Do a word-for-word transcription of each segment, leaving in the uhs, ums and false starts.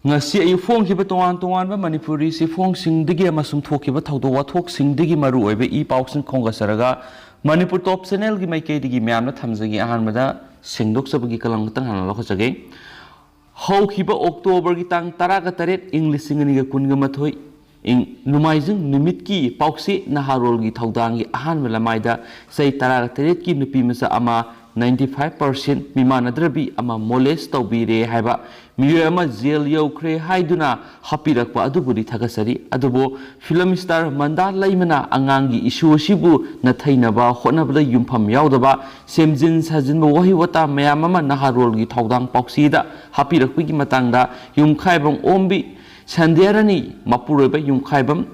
ꯉꯁꯤ ꯑꯌꯨꯛ ꯐꯣꯡꯈꯤꯕ ꯇꯣꯉꯥꯟ ꯇꯣꯉꯥꯟꯕ ꯃꯅꯤꯄꯨꯔꯤ ꯆꯦꯐꯣꯡꯁꯤꯡꯗꯒꯤ ꯑꯃꯁꯨꯡ ꯊꯣꯛꯈꯤꯕ ꯊꯧꯗꯣꯛ ꯋꯥꯊꯣꯛꯁꯤꯡꯗꯒꯤ ꯃꯔꯨꯑꯣꯏꯕ ꯏ ꯄꯥꯎꯁꯤꯡ ꯈꯣꯝꯒꯠꯆꯔꯒ, ꯃꯅꯤꯄꯨꯔ ꯇꯣꯞ ꯆꯦꯅꯦꯜꯒꯤ ꯃꯥꯏꯀꯩꯗꯒꯤ ꯃꯌꯥꯝꯅ ꯊꯝꯖꯒꯦ꯫ ꯑꯍꯥꯟꯕꯗ ꯁꯦꯡꯗꯣꯛꯆꯕꯒꯤ ꯀꯂꯝ ꯈꯛꯇꯪ ꯍꯥꯟꯅ ꯂꯧꯈꯠꯆꯒꯦ꯫ ꯍꯧꯈꯤꯕ ꯑꯣꯛꯇꯣꯕꯔꯒꯤ ꯇꯥꯡ ꯇꯔꯥꯒ ꯇꯔꯦꯠ, ꯏꯪ ꯂꯤꯁꯤꯡ ꯑꯅꯤꯒ ꯀꯨꯟꯒ ꯃꯥꯊꯣꯏ, ꯏꯪ ꯅꯣꯡꯃꯥꯏꯖꯤꯡ ꯅꯨꯃꯤꯠꯀꯤ ꯄꯥꯎꯆꯦ ꯅꯍꯥꯔꯣꯜꯒꯤ ꯊꯧꯗꯥꯡꯒꯤ ꯑꯍꯥꯟꯕ ꯂꯃꯥꯏꯗ ꯆꯍꯤ ꯇꯔꯥꯒ ꯇꯔꯦꯠꯀꯤ ꯅꯨꯄꯤ ꯃꯆꯥ ꯑꯃ ninety five percent ꯃꯤꯃꯥꯟꯅꯗ꯭ꯔꯕꯤ ꯑꯃ molest ꯇꯧꯕꯤꯔꯦ ꯍꯥꯏꯕ ꯃꯤꯑꯣꯏ ꯑꯃ ꯖꯦꯜ ꯌꯧꯈ꯭ꯔꯦ ꯍꯥꯏꯗꯨꯅ ꯍꯥꯞꯄꯤꯔꯛꯄ ꯑꯗꯨꯕꯨꯗꯤ ꯊꯥꯒꯠꯆꯔꯤ꯫ ꯑꯗꯨꯕꯨ ꯐꯤꯂꯝ ꯁ꯭ꯇꯥꯔ ꯃꯟꯗꯥ ꯂꯩꯃꯅ ꯑꯉꯥꯡꯒꯤ ꯏꯁꯨ ꯑꯁꯤꯕꯨ ꯅꯥꯊꯩꯅꯕ ꯍꯣꯠꯅꯕꯗ ꯌꯨꯝꯐꯝ ꯌꯥꯎꯗꯕ ꯁꯦꯝꯖꯤꯟ ꯁꯥꯖꯤꯟꯕ ꯋꯥꯍꯩ ꯋꯥꯇꯥ ꯃꯌꯥꯝ ꯑꯃ ꯅꯍꯥꯔꯣꯜꯒꯤ ꯊꯧꯗꯥꯡ ꯄꯥꯎꯆꯦꯗ ꯍꯥꯞꯄꯤꯔꯛꯄꯒꯤ ꯃꯇꯥꯡꯗ ꯌꯨꯝꯈꯥꯏꯕꯝ ꯑꯣꯝꯕꯤ ꯁꯟꯙ꯭ꯌꯥꯔꯥꯅꯤ, ꯃꯄꯨꯔꯣꯏꯕ ꯌꯨꯝꯈꯥꯏꯕꯝ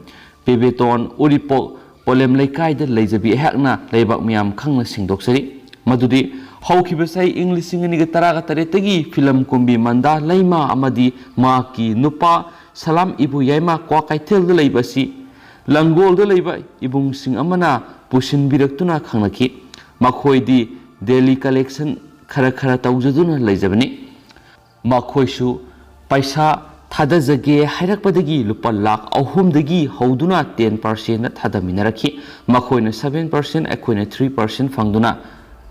ꯕꯦꯕꯦꯇꯣꯟ, ꯎꯔꯤꯄꯣꯛ ꯄꯣꯂꯦꯝ ꯂꯩꯀꯥꯏꯗ ꯂꯩꯖꯕꯤ ꯑꯩꯍꯥꯛꯅ ꯂꯩꯕꯥꯛ ꯃꯤꯌꯥꯝ ꯈꯪꯅ ꯁꯦꯡꯗꯣꯛꯆꯔꯤ꯫ ꯃꯗꯨꯗꯤ ꯍꯧꯈꯤꯕ ꯆꯍꯤ ꯏꯪ ꯂꯤꯁꯤꯡ ꯑꯅꯤꯒ ꯇꯔꯥꯒ ꯇꯔꯦꯠꯇꯒꯤ ꯐꯤꯂꯝ ꯀꯨꯝꯕꯤ ꯃꯟꯗꯥ ꯂꯩꯃꯥ ꯑꯃꯗꯤ ꯃꯍꯥꯛꯀꯤ ꯅꯨꯄꯥ ꯁꯂꯥꯝ ꯏꯕꯨ ꯌꯥꯏꯃꯥ ꯀ꯭ꯋꯥꯀꯩꯊꯦꯜꯗ ꯂꯩꯕ ꯑꯁꯤ ꯂꯪꯒꯣꯜꯗ ꯂꯩꯕ ꯏꯕꯨꯡꯁꯤꯡ ꯑꯃꯅ ꯄꯨꯁꯤꯟꯕꯤꯔꯛꯇꯨꯅ ꯈꯪꯅꯈꯤ꯫ ꯃꯈꯣꯏꯗꯤ daily collection ꯈꯔ ꯈꯔ ꯇꯧꯖꯗꯨꯅ ꯂꯩꯖꯕꯅꯤ꯫ ꯃꯈꯣꯏꯁꯨ ꯄꯩꯁꯥ ꯊꯥꯗꯖꯒꯦ ꯍꯥꯏꯔꯛꯄꯗꯒꯤ ꯂꯨꯄꯥ ꯂꯥꯈ ꯑꯍꯨꯝꯗꯒꯤ ꯍꯧꯗꯨꯅ ten percent ꯊꯥꯗꯃꯤꯟꯅꯔꯛꯈꯤ꯫ ꯃꯈꯣꯏꯅ seven percent, ꯑꯩꯈꯣꯏꯅ three percent ꯐꯪꯗꯨꯅ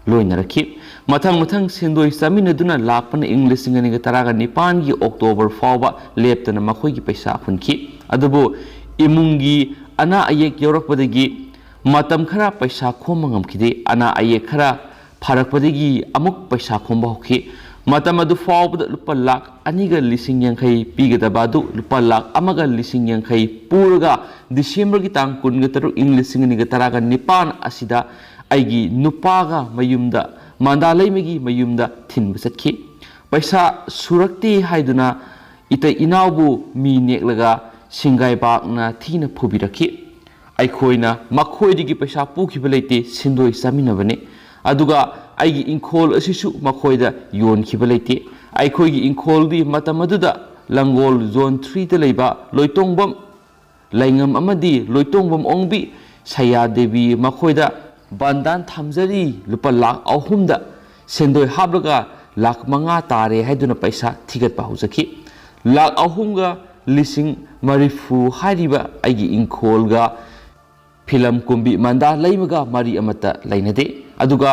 ꯂꯣꯏꯅꯔꯛꯈꯤ꯫ ꯃꯊꯪ ꯃꯊꯪ ꯁꯦꯟꯗꯣꯏ ꯆꯥꯃꯤꯟꯅꯗꯨꯅ ꯂꯥꯛꯄꯅ ꯏꯪ ꯂꯤꯁꯤꯡ ꯑꯅꯤꯒ ꯇꯔꯥꯒ ꯅꯤꯄꯥꯟꯒꯤ ꯑꯣꯛꯇꯣꯕꯔ ꯐꯥꯎꯕ ꯂꯦꯞꯇꯅ ꯃꯈꯣꯏꯒꯤ ꯄꯩꯁꯥ ꯍꯨꯟꯈꯤ꯫ ꯑꯗꯨꯕꯨ ꯏꯃꯨꯡꯒꯤ ꯑꯅꯥ ꯑꯌꯦꯛ ꯌꯥꯎꯔꯛꯄꯗꯒꯤ ꯃꯇꯝ ꯈꯔ ꯄꯩꯁꯥ ꯈꯣꯝꯕ ꯉꯝꯈꯤꯗꯦ꯫ ꯑꯅꯥ ꯑꯌꯦꯛ ꯈꯔ ꯐꯔꯛꯄꯗꯒꯤ ꯑꯃꯨꯛ ꯄꯩꯁꯥ ꯈꯣꯝꯕ ꯍꯧꯈꯤ꯫ ꯃꯇꯝ ꯑꯗꯨ ꯐꯥꯎꯕꯗ ꯂꯨꯄꯥ ꯂꯥꯈ ꯑꯅꯤꯒ ꯂꯤꯁꯤꯡ ꯌꯥꯡꯈꯩ ꯄꯤꯒꯗꯕ ꯑꯗꯨ ꯂꯨꯄꯥ ꯂꯥꯈ ꯑꯃꯒ ꯂꯤꯁꯤꯡ ꯌꯥꯡꯈꯩ ꯄꯨꯔꯒ ꯗꯤꯁꯦꯝꯕꯔꯒꯤ ꯇꯥꯡ ꯀꯨꯟꯒ ꯇꯔꯨꯛ, ꯏꯪ ꯂꯤꯁꯤꯡ ꯑꯅꯤꯒ ꯇꯔꯥꯒ ꯅꯤꯄꯥꯟ ꯑꯁꯤꯗ ꯑꯩꯒꯤ ꯅꯨꯄꯥꯒ ꯃꯌꯨꯝꯗ, ꯃꯟꯗꯥ ꯂꯩꯃꯒꯤ ꯃꯌꯨꯝꯗ ꯊꯤꯟꯕ ꯆꯠꯈꯤ꯫ ꯄꯩꯁꯥ ꯁꯨꯔꯛꯇꯦ ꯍꯥꯏꯗꯨꯅ ꯏꯇꯩ ꯏꯅꯥꯎꯕꯨ ꯃꯤ ꯅꯦꯛꯂꯒ ꯁꯤꯡꯒꯥꯏꯕꯥꯛꯅ ꯊꯤꯅ ꯐꯨꯕꯤꯔꯛꯈꯤ꯫ ꯑꯩꯈꯣꯏꯅ ꯃꯈꯣꯏꯗꯒꯤ ꯄꯩꯁꯥ ꯄꯨꯈꯤꯕ ꯂꯩꯇꯦ, ꯁꯦꯟꯗꯣꯏ ꯆꯥꯃꯤꯟꯅꯕꯅꯤ꯫ ꯑꯗꯨꯒ ꯑꯩꯒꯤ ꯏꯪꯈꯣꯜ ꯑꯁꯤꯁꯨ ꯃꯈꯣꯏꯗ ꯌꯣꯟꯈꯤꯕ ꯂꯩꯇꯦ꯫ ꯑꯩꯈꯣꯏꯒꯤ ꯏꯪꯈꯣꯜꯗꯤ ꯃꯇꯝ ꯑꯗꯨꯗ ꯂꯪꯒꯣꯜ zone threeꯗ ꯂꯩꯕ ꯂꯣꯏꯇꯣꯡꯕꯝ ꯂꯩꯉꯝ ꯑꯃꯗꯤ ꯂꯣꯏꯇꯣꯡꯕꯝ ꯑꯣꯡꯕꯤ ꯁꯌꯥ ꯗꯦꯕꯤ ꯃꯈꯣꯏꯗ ꯕꯟꯗꯥꯟ ꯊꯝꯖꯔꯤ꯫ ꯂꯨꯄꯥ ꯂꯥꯈ ꯑꯍꯨꯝꯗ ꯁꯦꯟꯗꯣꯏ ꯍꯥꯞꯂꯒ ꯂꯥꯈ ꯃꯉꯥ ꯇꯥꯔꯦ ꯍꯥꯏꯗꯨꯅ ꯄꯩꯁꯥ ꯊꯤꯒꯠꯄ ꯍꯧꯖꯈꯤ꯫ ꯂꯥꯈ ꯑꯍꯨꯝꯒ ꯂꯤꯁꯤꯡ ꯃꯔꯤꯐꯨ ꯍꯥꯏꯔꯤꯕ ꯑꯩꯒꯤ ꯏꯪꯈꯣꯜꯒ ꯐꯤꯂꯝ ꯀꯨꯝꯕꯤ ꯃꯟꯗꯥ ꯂꯩꯃꯒ ꯃꯔꯤ ꯑꯃꯠꯇ ꯂꯩꯅꯗꯦ꯫ ꯑꯗꯨꯒ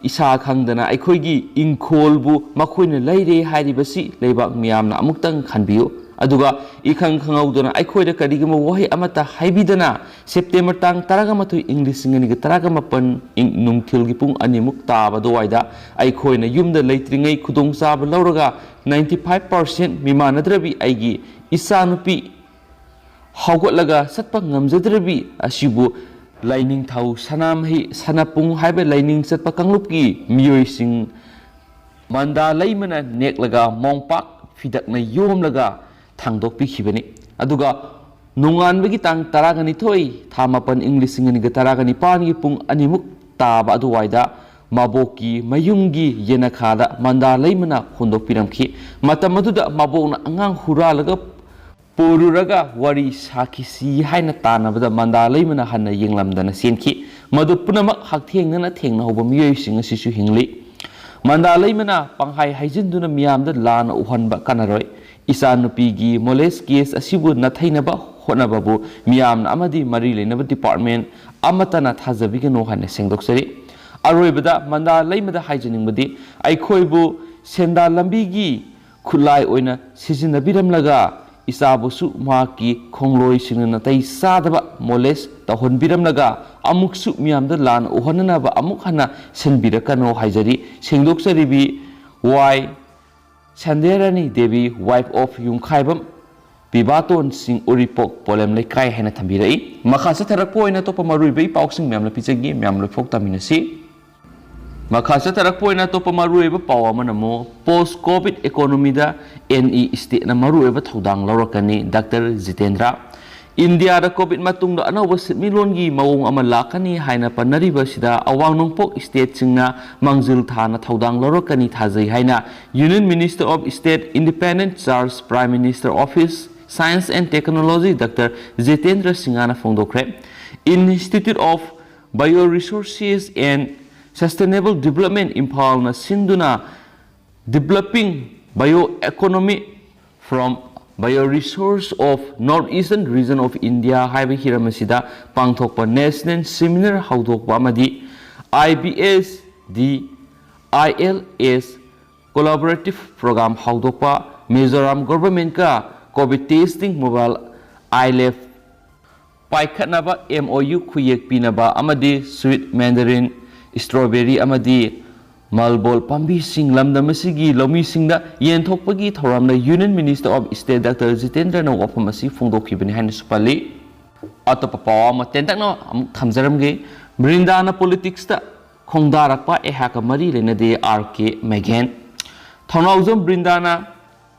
ꯏꯁꯥ ꯈꯪꯗꯅ ꯑꯩꯈꯣꯏꯒꯤ ꯏꯪꯈꯣꯜꯕꯨ ꯃꯈꯣꯏꯅ ꯂꯩꯔꯦ ꯍꯥꯏꯔꯤꯕꯁꯤ ꯂꯩꯕꯥꯛ ꯃꯤꯌꯥꯝꯅ ꯑꯃꯨꯛꯇꯪ ꯈꯟꯕꯤꯌꯨ꯫ ꯑꯗꯨꯒ ꯏꯈꯪ ꯈꯪꯍꯧꯗꯅ ꯑꯩꯈꯣꯏꯗ ꯀꯔꯤꯒꯨꯝꯕ ꯋꯥꯍꯩ ꯑꯃꯠꯇ ꯍꯥꯏꯕꯤꯗꯅ ꯁꯦꯞꯇꯦꯝꯕꯔ ꯇꯥꯡ ꯇꯔꯥꯒ ꯃꯥꯊꯣꯏ, ꯏꯪ ꯂꯤꯁꯤꯡ ꯑꯅꯤꯒ ꯇꯔꯥꯒ ꯃꯥꯄꯟ, ꯏꯪ ꯅꯨꯡꯊꯤꯜꯒꯤ ꯄꯨꯡ ꯑꯅꯤꯃꯨꯛ ꯇꯥꯕ ꯑꯗꯨꯋꯥꯏꯗ ꯑꯩꯈꯣꯏꯅ ꯌꯨꯝꯗ ꯂꯩꯇ꯭ꯔꯤꯉꯩ ꯈꯨꯗꯣꯡꯆꯥꯕ ꯂꯧꯔꯒ ninety five percent ꯃꯤꯃꯥꯟꯅꯗ꯭ꯔꯕꯤ ꯑꯩꯒꯤ ꯏꯆꯥꯅꯨꯄꯤ ꯍꯧꯒꯠꯂꯒ ꯆꯠꯄ ꯉꯝꯖꯗ꯭ꯔꯕꯤ ꯑꯁꯤꯕꯨ ꯂꯥꯏꯅꯤꯡꯊꯧ ꯁꯅꯥꯃꯍꯤ ꯁꯅꯥꯄꯨꯡ ꯍꯥꯏꯕ ꯂꯥꯏꯅꯤꯡ ꯆꯠꯄ ꯀꯥꯡꯂꯨꯞꯀꯤ ꯃꯤꯑꯣꯏꯁꯤꯡ ꯃꯟꯗꯥ ꯂꯩꯃꯅ ꯅꯦꯛꯂꯒ ꯃꯣꯝꯄꯥꯛ ꯐꯤꯗꯛꯅ ꯌꯣꯝꯂꯒ ꯊꯥꯡꯗꯣꯛꯄꯤꯈꯤꯕꯅꯤ꯫ ꯑꯗꯨꯒ ꯅꯣꯡꯉꯥꯟꯕꯒꯤ ꯇꯥꯡ ꯇꯔꯥꯒ ꯅꯤꯊꯣꯏ, ꯊꯥ ꯃꯥꯄꯟ, ꯏꯪ ꯂꯤꯁꯤꯡ ꯑꯅꯤꯒ ꯇꯔꯥꯒ ꯅꯤꯄꯥꯟꯒꯤ ꯄꯨꯡ ꯑꯅꯤꯃꯨꯛ ꯇꯥꯕ ꯑꯗꯨꯋꯥꯏꯗ ꯃꯕꯣꯛꯀꯤ ꯃꯌꯨꯝꯒꯤ ꯌꯦꯅꯈꯥꯗ ꯃꯟꯗꯥ ꯂꯩꯃꯅ ꯍꯣꯟꯗꯣꯛꯄꯤꯔꯝꯈꯤ꯫ ꯃꯇꯝ ꯑꯗꯨꯗ ꯃꯕꯣꯛꯅ ꯑꯉꯥꯡ ꯍꯨꯔꯥꯜꯂꯒ ꯄꯨꯔꯨꯔꯒ ꯋꯥꯔꯤ ꯁꯥꯈꯤꯁꯤ ꯍꯥꯏꯅ ꯇꯥꯟꯅꯕꯗ ꯃꯟꯗꯥ ꯂꯩꯃꯅ ꯍꯟꯅ ꯌꯦꯡꯂꯝꯗꯅ ꯆꯦꯟꯈꯤ꯫ ꯃꯗꯨ ꯄꯨꯝꯅꯃꯛ ꯍꯛꯊꯦꯡꯅꯅ ꯊꯦꯡꯅꯍꯧꯕ ꯃꯤꯑꯣꯏꯁꯤꯡ ꯑꯁꯤꯁꯨ ꯍꯤꯡꯂꯤ꯫ ꯃꯟꯗꯥ ꯂꯩꯃꯅ ꯄꯪꯍꯥꯏ ꯍꯥꯏꯖꯤꯟꯗꯨꯅ ꯃꯤꯌꯥꯝꯗ ꯂꯥꯟꯅ ꯎꯍꯟꯕ ꯀꯥꯟꯅꯔꯣꯏ꯫ ꯏꯆꯥꯅꯨꯄꯤꯒꯤ ꯃꯣꯂꯦꯁ ꯀꯦꯁ ꯑꯁꯤꯕꯨ ꯅꯥꯊꯩꯅꯕ ꯍꯣꯠꯅꯕꯕꯨ ꯃꯤꯌꯥꯝꯅ ꯑꯃꯗꯤ ꯃꯔꯤ ꯂꯩꯅꯕ ꯗꯤꯄꯥꯔꯠꯃꯦꯟ ꯑꯃꯠꯇꯅ ꯊꯥꯖꯕꯤꯒꯅꯨ ꯍꯥꯏꯅ ꯁꯦꯡꯗꯣꯛꯆꯔꯤ꯫ ꯑꯔꯣꯏꯕꯗ ꯃꯟꯗꯥ ꯂꯩꯃꯗ ꯍꯥꯏꯖꯅꯤꯡꯕꯗꯤ ꯑꯩꯈꯣꯏꯕꯨ ꯁꯦꯟꯗꯥꯟ ꯂꯝꯕꯤꯒꯤ ꯈꯨꯠꯂꯥꯏ ꯑꯣꯏꯅ ꯁꯤꯖꯤꯟꯅꯕꯤꯔꯝꯂꯒ ꯏꯆꯥꯕꯨꯁꯨ ꯃꯍꯥꯛꯀꯤ ꯈꯣꯡꯂꯣꯏꯁꯤꯡꯅ ꯅꯥꯇꯩ ꯆꯥꯗꯕ ꯃꯣꯂꯦꯁ ꯇꯧꯍꯟꯕꯤꯔꯝꯂꯒ ꯑꯃꯨꯛꯁꯨ ꯃꯤꯌꯥꯝꯗ ꯂꯥꯟꯅ ꯎꯍꯟꯅꯅꯕ ꯑꯃꯨꯛ ꯍꯟꯅ ꯁꯤꯟꯕꯤꯔꯛꯀꯅꯨ ꯍꯥꯏꯖꯔꯤ꯫ ꯁꯦꯡꯗꯣꯛꯆꯔꯤꯕꯤ ꯋꯥꯏ ꯁꯟꯗ꯭ꯌꯥꯔꯥꯅꯤ ꯗꯦꯕꯤ, wife of ꯌꯨꯝꯈꯥꯏꯕꯝ ꯄꯤꯕꯥꯇꯣꯟ ꯁꯤꯡ, ꯎꯔꯤꯄꯣꯛ ꯄꯣꯂꯦꯝ ꯂꯩꯀꯥꯏ ꯍꯥꯏꯅ ꯊꯝꯕꯤꯔꯛꯏ꯫ ꯃꯈꯥ ꯆꯠꯊꯔꯛꯄ ꯑꯣꯏꯅ ꯑꯇꯣꯞꯄ ꯃꯔꯨꯑꯣꯏꯕ ꯏ ꯄꯥꯎꯁꯤꯡ ꯃꯌꯥꯝ ꯂꯣꯏ ꯄꯤꯖꯒꯦ, ꯃꯌꯥꯝ ꯂꯣꯏꯐꯥꯎ ꯇꯥꯃꯤꯟꯅꯁꯤ꯫ ꯃꯈꯥ ꯆꯠꯊꯔꯛꯄ ꯑꯣꯏꯅ ꯑꯇꯣꯞꯄ ꯃꯔꯨꯑꯣꯏꯕ ꯄꯥꯎ ꯑꯃꯅ ꯑꯃꯨꯛ post COVID economy ꯗ ꯑꯦꯟ ꯏ ꯁ꯭ꯇꯦꯠꯅ ꯃꯔꯨꯑꯣꯏꯕ ꯊꯧꯗꯥꯡ ꯂꯧꯔꯛꯀꯅꯤ, ꯗꯥꯛꯇꯔ ꯖꯤꯇꯦꯟꯗ꯭ꯔ꯫ ꯏꯟꯗꯤꯌꯥꯗ COVID ꯃꯇꯨꯡꯗ ꯑꯅꯧꯕ ꯁꯦꯟꯃꯤꯠꯂꯣꯟꯒꯤ ꯃꯑꯣꯡ ꯑꯃ ꯂꯥꯛꯀꯅꯤ ꯍꯥꯏꯅ ꯄꯟꯅꯔꯤꯕꯁꯤꯗ ꯑꯋꯥꯡ ꯅꯣꯡꯄꯣꯛ ꯁ꯭ꯇꯦꯠꯁꯤꯡꯅ ꯃꯥꯡꯖꯤꯜ ꯊꯥꯅ ꯊꯧꯗꯥꯡ ꯂꯧꯔꯛꯀꯅꯤ ꯊꯥꯖꯩ ꯍꯥꯏꯅ Union Minister of State, Independent Charge, Prime Minister Office, Science and Technology doctor Jitendra ꯁꯤꯡꯍꯅ ꯐꯣꯡꯗꯣꯛꯈ꯭ꯔꯦ꯫ Institute of Bioresources and Sustainable Development ꯏꯝꯐꯥꯜꯅ ꯁꯤꯟꯗꯨꯅ Developing Bioeconomy from Bioresource of North Eastern Region of India ꯍꯥꯏꯕ ꯍꯤꯔꯝ ꯑꯁꯤꯗ ꯄꯥꯡꯊꯣꯛꯄ National Seminar ꯍꯧꯗꯣꯛꯄ ꯑꯃꯗꯤ I B S D I L S Collaborative Program ꯍꯧꯗꯣꯛꯄ, Mizoram Government ꯀ COVID testing mobile I lab ꯄꯥꯏꯈꯠꯅꯕ M O U ꯈꯨꯌꯦꯛ ꯄꯤꯅꯕ ꯑꯃꯗꯤ sweet mandarin, strawberry ꯑꯃꯗꯤ ꯃꯥꯜꯕꯣꯜ ꯄꯥꯝꯕꯤꯁꯤꯡ ꯂꯝꯗꯝ ꯑꯁꯤꯒꯤ ꯂꯧꯃꯤꯁꯤꯡꯗ ꯌꯦꯟꯊꯣꯛꯄꯒꯤ ꯊꯧꯔꯝꯗ Union Minister of State Doctor ꯖꯤꯇꯦꯟꯗ꯭ꯔꯅ ꯋꯥꯐꯝ ꯑꯁꯤ ꯐꯣꯡꯗꯣꯛꯈꯤꯕꯅꯤ ꯍꯥꯏꯅꯁꯨ ꯄꯜꯂꯤ꯫ ꯑꯇꯣꯞꯄ ꯄꯥꯎ ꯑꯃ ꯇꯦꯟꯇꯛꯅ ꯑꯃꯨꯛ ꯊꯝꯖꯔꯝꯒꯦ꯫ ꯕ꯭ꯔꯤꯟꯗꯥꯅ politics ꯇ ꯈꯣꯡꯗꯥꯔꯛꯄ ꯑꯩꯍꯥꯛꯀ ꯃꯔꯤ ꯂꯩꯅꯗꯦ, R K Meghan꯫ ꯊꯧꯅꯥꯎꯖꯝ ꯕ꯭ꯔꯤꯟꯗꯥꯅ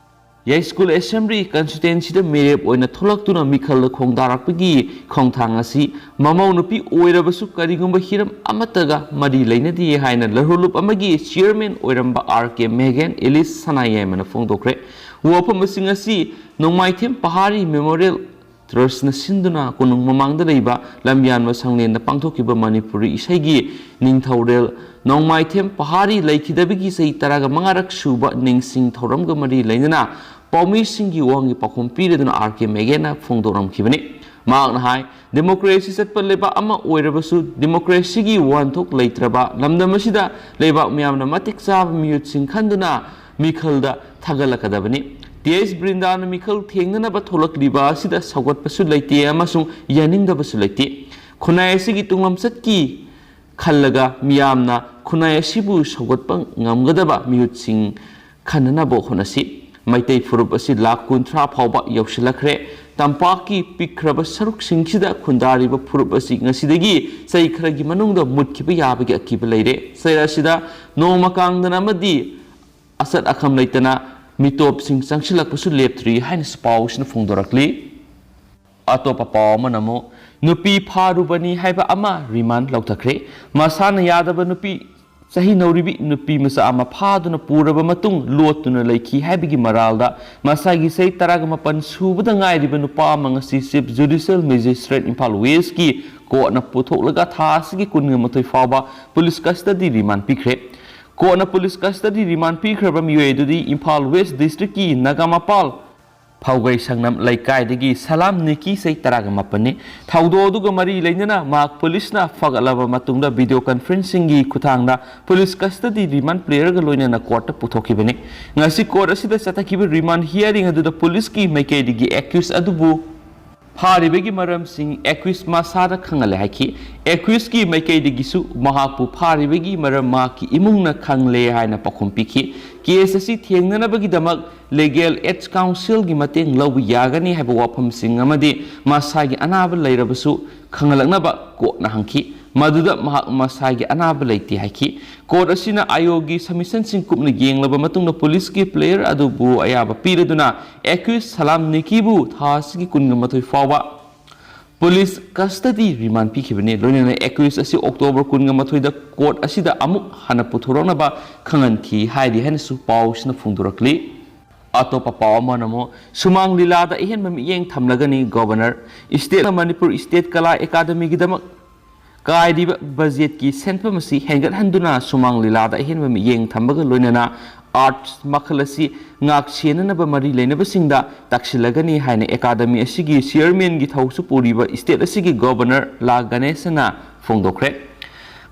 ꯌꯥꯏꯁ꯭ꯀꯨꯜ Assembly constituency ꯗ ꯃꯤꯔꯦꯞ ꯑꯣꯏꯅ ꯊꯣꯛꯂꯛꯇꯨꯅ ꯃꯤꯈꯜꯗ ꯈꯣꯡꯗꯥꯔꯛꯄꯒꯤ ꯈꯣꯡꯊꯥꯡ ꯑꯁꯤ ꯃꯃꯧ ꯅꯨꯄꯤ ꯑꯣꯏꯔꯕꯁꯨ ꯀꯔꯤꯒꯨꯝꯕ ꯍꯤꯔꯝ ꯑꯃꯠꯇꯒ ꯃꯔꯤ ꯂꯩꯅꯗꯦ ꯍꯥꯏꯅ ꯂꯨꯞ ꯑꯃꯒꯤ chairman ꯑꯣꯏꯔꯝꯕ R K Meghan Ellis ꯁꯅꯥꯌꯥꯏꯃꯅ ꯐꯣꯡꯗꯣꯛꯈ꯭ꯔꯦ꯫ ꯋꯥꯐꯝꯁꯤꯡ ꯑꯁꯤ ꯅꯣꯡꯃꯥꯏꯊꯦꯝ ꯄꯍꯥꯔꯤ Memorial Trust ꯅ ꯁꯤꯟꯗꯨꯅ ꯀꯣꯅꯨꯡ ꯃꯃꯥꯡꯗ ꯂꯩꯕ ꯂꯝꯌꯥꯟꯕ ꯁꯪꯂꯦꯟꯗ ꯄꯥꯡꯊꯣꯛꯈꯤꯕ ꯃꯅꯤꯄꯨꯔꯤ ꯏꯁꯩꯒꯤ ꯅꯤꯡꯊꯧꯔꯦꯜ ꯅꯣꯡꯃꯥꯏꯊꯦꯝ ꯄꯍꯥꯔꯤ ꯂꯩꯈꯤꯗꯕꯒꯤ ꯆꯍꯤ ꯇꯔꯥꯒ ꯃꯉꯥꯔꯛ ꯁꯨꯕ ꯅꯤꯡꯁꯤꯡ ꯊꯧꯔꯝꯒ ꯃꯔꯤ ꯂꯩꯅꯅ ꯄꯥꯎꯃꯤꯁꯤꯡꯒꯤ ꯋꯥꯍꯪꯒꯤ ꯄꯥꯎꯈꯨꯝ ꯄꯤꯔꯗꯨꯅ R K Meghan ꯅ ꯐꯣꯡꯗꯣꯛꯂꯝꯈꯤꯕꯅꯤ꯫ ꯃꯍꯥꯛꯅ ꯍꯥꯏ, democracy ꯆꯠꯄ ꯂꯩꯕꯥꯛ ꯑꯃ ꯑꯣꯏꯔꯕꯁꯨ democracy ꯒꯤ ꯋꯥꯍꯟꯊꯣꯛ ꯂꯩꯇ꯭ꯔꯕ ꯂꯝꯗꯝ ꯑꯁꯤꯗ ꯂꯩꯕꯥꯛ ꯃꯤꯌꯥꯝꯅ ꯃꯇꯤꯛ ꯆꯥꯕ ꯃꯤꯍꯨꯠꯁꯤꯡ ꯈꯟꯗꯨꯅ ꯃꯤꯈꯜꯗ ꯊꯥꯒꯠꯂꯛꯀꯗꯕꯅꯤ꯫ T H ꯕ꯭ꯔꯤꯟꯗꯥꯅ ꯃꯤꯈꯜ ꯊꯦꯡꯅꯅꯕ ꯊꯣꯛꯂꯛꯂꯤꯕ ꯑꯁꯤꯗ ꯁꯧꯒꯠꯄꯁꯨ ꯂꯩꯇꯦ ꯑꯃꯁꯨꯡ ꯌꯥꯅꯤꯡꯗꯕꯁꯨ ꯂꯩꯇꯦ꯫ ꯈꯨꯟꯅꯥꯏ ꯑꯁꯤꯒꯤ ꯇꯨꯡꯂꯝꯆꯠꯀꯤ ꯈꯜꯂꯒ ꯃꯤꯌꯥꯝꯅ ꯈꯨꯟꯅꯥꯏ ꯑꯁꯤꯕꯨ ꯁꯧꯒꯠꯄ ꯉꯝꯒꯗꯕ ꯃꯤꯍꯨꯠꯁꯤꯡ ꯈꯟꯅꯅꯕ ꯍꯣꯠꯅꯁꯤ꯫ ꯃꯩꯇꯩ ꯐꯨꯔꯨꯞ ꯑꯁꯤ ꯂꯥꯈ ꯀꯨꯟꯊ꯭ꯔꯥ ꯐꯥꯎꯕ ꯌꯧꯁꯤꯜꯂꯛꯈ꯭ꯔꯦ꯫ ꯇꯝꯄꯥꯛꯀꯤ ꯄꯤꯛꯈ꯭ꯔꯕ ꯁꯔꯨꯛꯁꯤꯡꯁꯤꯗ ꯈꯨꯟꯗꯥꯔꯤꯕ ꯐꯨꯔꯨꯞ ꯑꯁꯤ ꯉꯁꯤꯗꯒꯤ ꯆꯍꯤ ꯈꯔꯒꯤ ꯃꯅꯨꯡꯗ ꯃꯨꯠꯈꯤꯕ ꯌꯥꯕꯒꯤ ꯑꯀꯤꯕ ꯂꯩꯔꯦ꯫ ꯆꯩꯔꯛ ꯑꯁꯤꯗ ꯅꯣꯡꯃ ꯀꯥꯡꯗꯅ ꯑꯃꯗꯤ ꯑꯆꯠ ꯑꯈꯝ ꯂꯩꯇꯅ ꯃꯤꯇꯣꯞꯁꯤꯡ ꯆꯪꯁꯤꯜꯂꯛꯄꯁꯨ ꯂꯦꯞꯇ꯭ꯔꯤ ꯍꯥꯏꯅꯁꯨ ꯄꯥꯎꯁꯤꯅ ꯐꯣꯡꯗꯣꯔꯛꯂꯤ꯫ ꯑꯇꯣꯞꯄ ꯄꯥꯎ ꯑꯃꯅ ꯑꯃꯨꯛ ꯅꯨꯄꯤ ꯐꯥꯔꯨꯕꯅꯤ ꯍꯥꯏꯕ ꯑꯃ remand ꯂꯧꯊꯈ꯭ꯔꯦ꯫ ꯃꯁꯥꯅ ꯌꯥꯗꯕ ꯅꯨꯄꯤ, ꯆꯍꯤ ꯅꯧꯔꯤꯕꯤ ꯅꯨꯄꯤ ꯃꯆꯥ ꯑꯃ ꯐꯥꯗꯨꯅ ꯄꯨꯔꯕ ꯃꯇꯨꯡ ꯂꯣꯠꯇꯨꯅ ꯂꯩꯈꯤ ꯍꯥꯏꯕꯒꯤ ꯃꯔꯥꯜꯗ ꯃꯁꯥꯒꯤ ꯆꯍꯤ ꯇꯔꯥꯒ ꯃꯥꯄꯟ ꯁꯨꯕꯗ ꯉꯥꯏꯔꯤꯕ ꯅꯨꯄꯥ ꯑꯃ ꯉꯁꯤ Chief Judicial Magistrate Imphal West ꯀꯤ court ꯅ ꯄꯨꯊꯣꯛꯂꯒ ꯊꯥ ꯑꯁꯤꯒꯤ ꯀꯨꯟꯃꯥꯊꯣꯏ ꯐꯥꯎꯕ police custody remand ꯄꯤꯈ꯭ꯔꯦ꯫ Court ꯅ police custody remand ꯄꯤꯈ꯭ꯔꯕ ꯃꯤꯑꯣꯏ ꯑꯗꯨꯗꯤ ꯏꯝꯐꯥꯜ West District ꯀꯤ ꯅꯥꯒꯥꯃꯄꯥꯜ ꯍꯧꯒꯩ ꯁꯪꯅꯝ ꯂꯩꯀꯥꯏꯗꯒꯤ ꯁꯂꯥꯝ ꯅꯤꯀꯤ ꯆꯍꯤ ꯇꯔꯥꯒ ꯃꯥꯄꯟꯅꯤ꯫ ꯊꯧꯗꯣꯛ ꯑꯗꯨꯒ ꯃꯔꯤ ꯂꯩꯅꯅ ꯃꯍꯥꯛ ꯄꯨꯂꯤꯁꯅ ꯐꯒꯠꯂꯕ ꯃꯇꯨꯡꯗ video conferencingꯒꯤ ꯈꯨꯠꯊꯥꯡꯗ ꯄꯨꯂꯤꯁ custody remand playerꯒ ꯂꯣꯏꯅꯅ courtꯇ ꯄꯨꯊꯣꯛꯈꯤꯕꯅꯤ꯫ ꯉꯁꯤ court ꯑꯁꯤꯗ ꯆꯠꯊꯈꯤꯕ remand hearing ꯑꯗꯨꯗ ꯄꯨꯂꯤꯁꯀꯤ ꯃꯥꯏꯀꯩꯗꯒꯤ accused ꯑꯗꯨꯕꯨ ꯐꯥꯔꯤꯕꯒꯤ ꯃꯔꯝꯁꯤꯡ accused ꯃꯁꯥꯗ ꯈꯪꯍꯜꯂꯦ ꯍꯥꯏꯈꯤ꯫ Accusedꯀꯤ ꯃꯥꯏꯀꯩꯗꯒꯤꯁꯨ ꯃꯍꯥꯛꯄꯨ ꯐꯥꯔꯤꯕꯒꯤ ꯃꯔꯝ ꯃꯍꯥꯛꯀꯤ ꯏꯃꯨꯡꯅ ꯈꯪꯂꯦ ꯍꯥꯏꯅ ꯄꯥꯎꯈꯨꯝ ꯄꯤꯈꯤ꯫ Case ꯑꯁꯤ ꯊꯦꯡꯅꯅꯕꯒꯤꯗꯃꯛ Legal Aid Councilꯒꯤ ꯃꯇꯦꯡ ꯂꯧꯕ ꯌꯥꯒꯅꯤ ꯍꯥꯏꯕ ꯋꯥꯐꯝꯁꯤꯡ ꯑꯃꯗꯤ ꯃꯁꯥꯒꯤ ꯑꯅꯥꯕ ꯂꯩꯔꯕꯁꯨ ꯈꯪꯍꯜꯂꯛꯅꯕ courtꯅ ꯍꯪꯈꯤ꯫ ꯃꯗꯨꯗ ꯃꯍꯥꯛ ꯃꯁꯥꯒꯤ ꯑꯅꯥꯕ ꯂꯩꯇꯦ ꯍꯥꯏꯈꯤ꯫ Court ꯑꯁꯤꯅ ꯑꯥꯌꯣꯒꯤ submissionꯁꯤꯡ ꯀꯨꯞꯅ ꯌꯦꯡꯂꯕ ꯃꯇꯨꯡꯗ ꯄꯨꯂꯤꯁꯀꯤ player ꯑꯗꯨꯕꯨ ꯑꯌꯥꯕ ꯄꯤꯔꯗꯨꯅ accused ꯁꯂꯥꯝ ꯅꯤꯀꯤꯕꯨ ꯊꯥ ꯑꯁꯤꯒꯤ ꯀꯨꯟꯒ ꯃꯥꯊꯣꯏ ꯐꯥꯎꯕ ꯄꯨꯂꯤꯁ custody remand ꯄꯤꯈꯤꯕꯅꯤ꯫ ꯂꯣꯏꯅꯅ accused ꯑꯁꯤ October ꯀꯨꯟꯒ ꯃꯥꯊꯣꯏꯗ court ꯑꯁꯤꯗ ꯑꯃꯨꯛ ꯍꯟꯅ ꯄꯨꯊꯣꯔꯛꯅꯕ ꯈꯪꯍꯟꯈꯤ ꯍꯥꯏꯔꯤ ꯍꯥꯏꯅꯁꯨ ꯄꯥꯎꯁꯤꯅ ꯐꯣꯡꯗꯣꯔꯛꯂꯤ꯫ ꯑꯇꯣꯞꯄ ꯄꯥꯎ ꯑꯃꯅ ꯑꯃꯨꯛ ꯁꯨꯃꯥꯡ ꯂꯤꯂꯥꯗ ꯑꯍꯦꯟꯕ ꯃꯤꯠꯌꯦꯡ ꯊꯝꯂꯒꯅꯤ꯫ Governor, state ꯃꯅꯤꯄꯨꯔ State ꯀꯂꯥ ꯑꯦꯀꯥꯗꯃꯤꯒꯤꯗꯃꯛ ꯀꯥꯏꯔꯤꯕ ꯕꯖꯦꯠꯀꯤ ꯁꯦꯟꯐꯝ ꯑꯁꯤ ꯍꯦꯟꯒꯠꯍꯟꯗꯨꯅ ꯁꯨꯃꯥꯡ ꯂꯤꯂꯥꯗ ꯑꯍꯦꯟꯕ ꯃꯤꯠꯌꯦꯡ ꯊꯝꯕꯒ ꯂꯣꯏꯅꯅ arts ꯃꯈꯜ ꯑꯁꯤ ꯉꯥꯛ ꯁꯦꯟꯅꯅꯕ ꯃꯔꯤ ꯂꯩꯅꯕꯁꯤꯡꯗ ꯇꯥꯛꯁꯤꯜꯂꯒꯅꯤ ꯍꯥꯏꯅ ꯑꯦꯀꯥꯗꯃꯤ ꯑꯁꯤꯒꯤ chairmanꯒꯤ ꯊꯧꯁꯨ ꯄꯨꯔꯤꯕ state ꯑꯁꯤꯒꯤ Governor ꯂꯥ ꯒꯅꯦꯁꯟꯅ ꯐꯣꯡꯗꯣꯛꯈ꯭ꯔꯦ꯫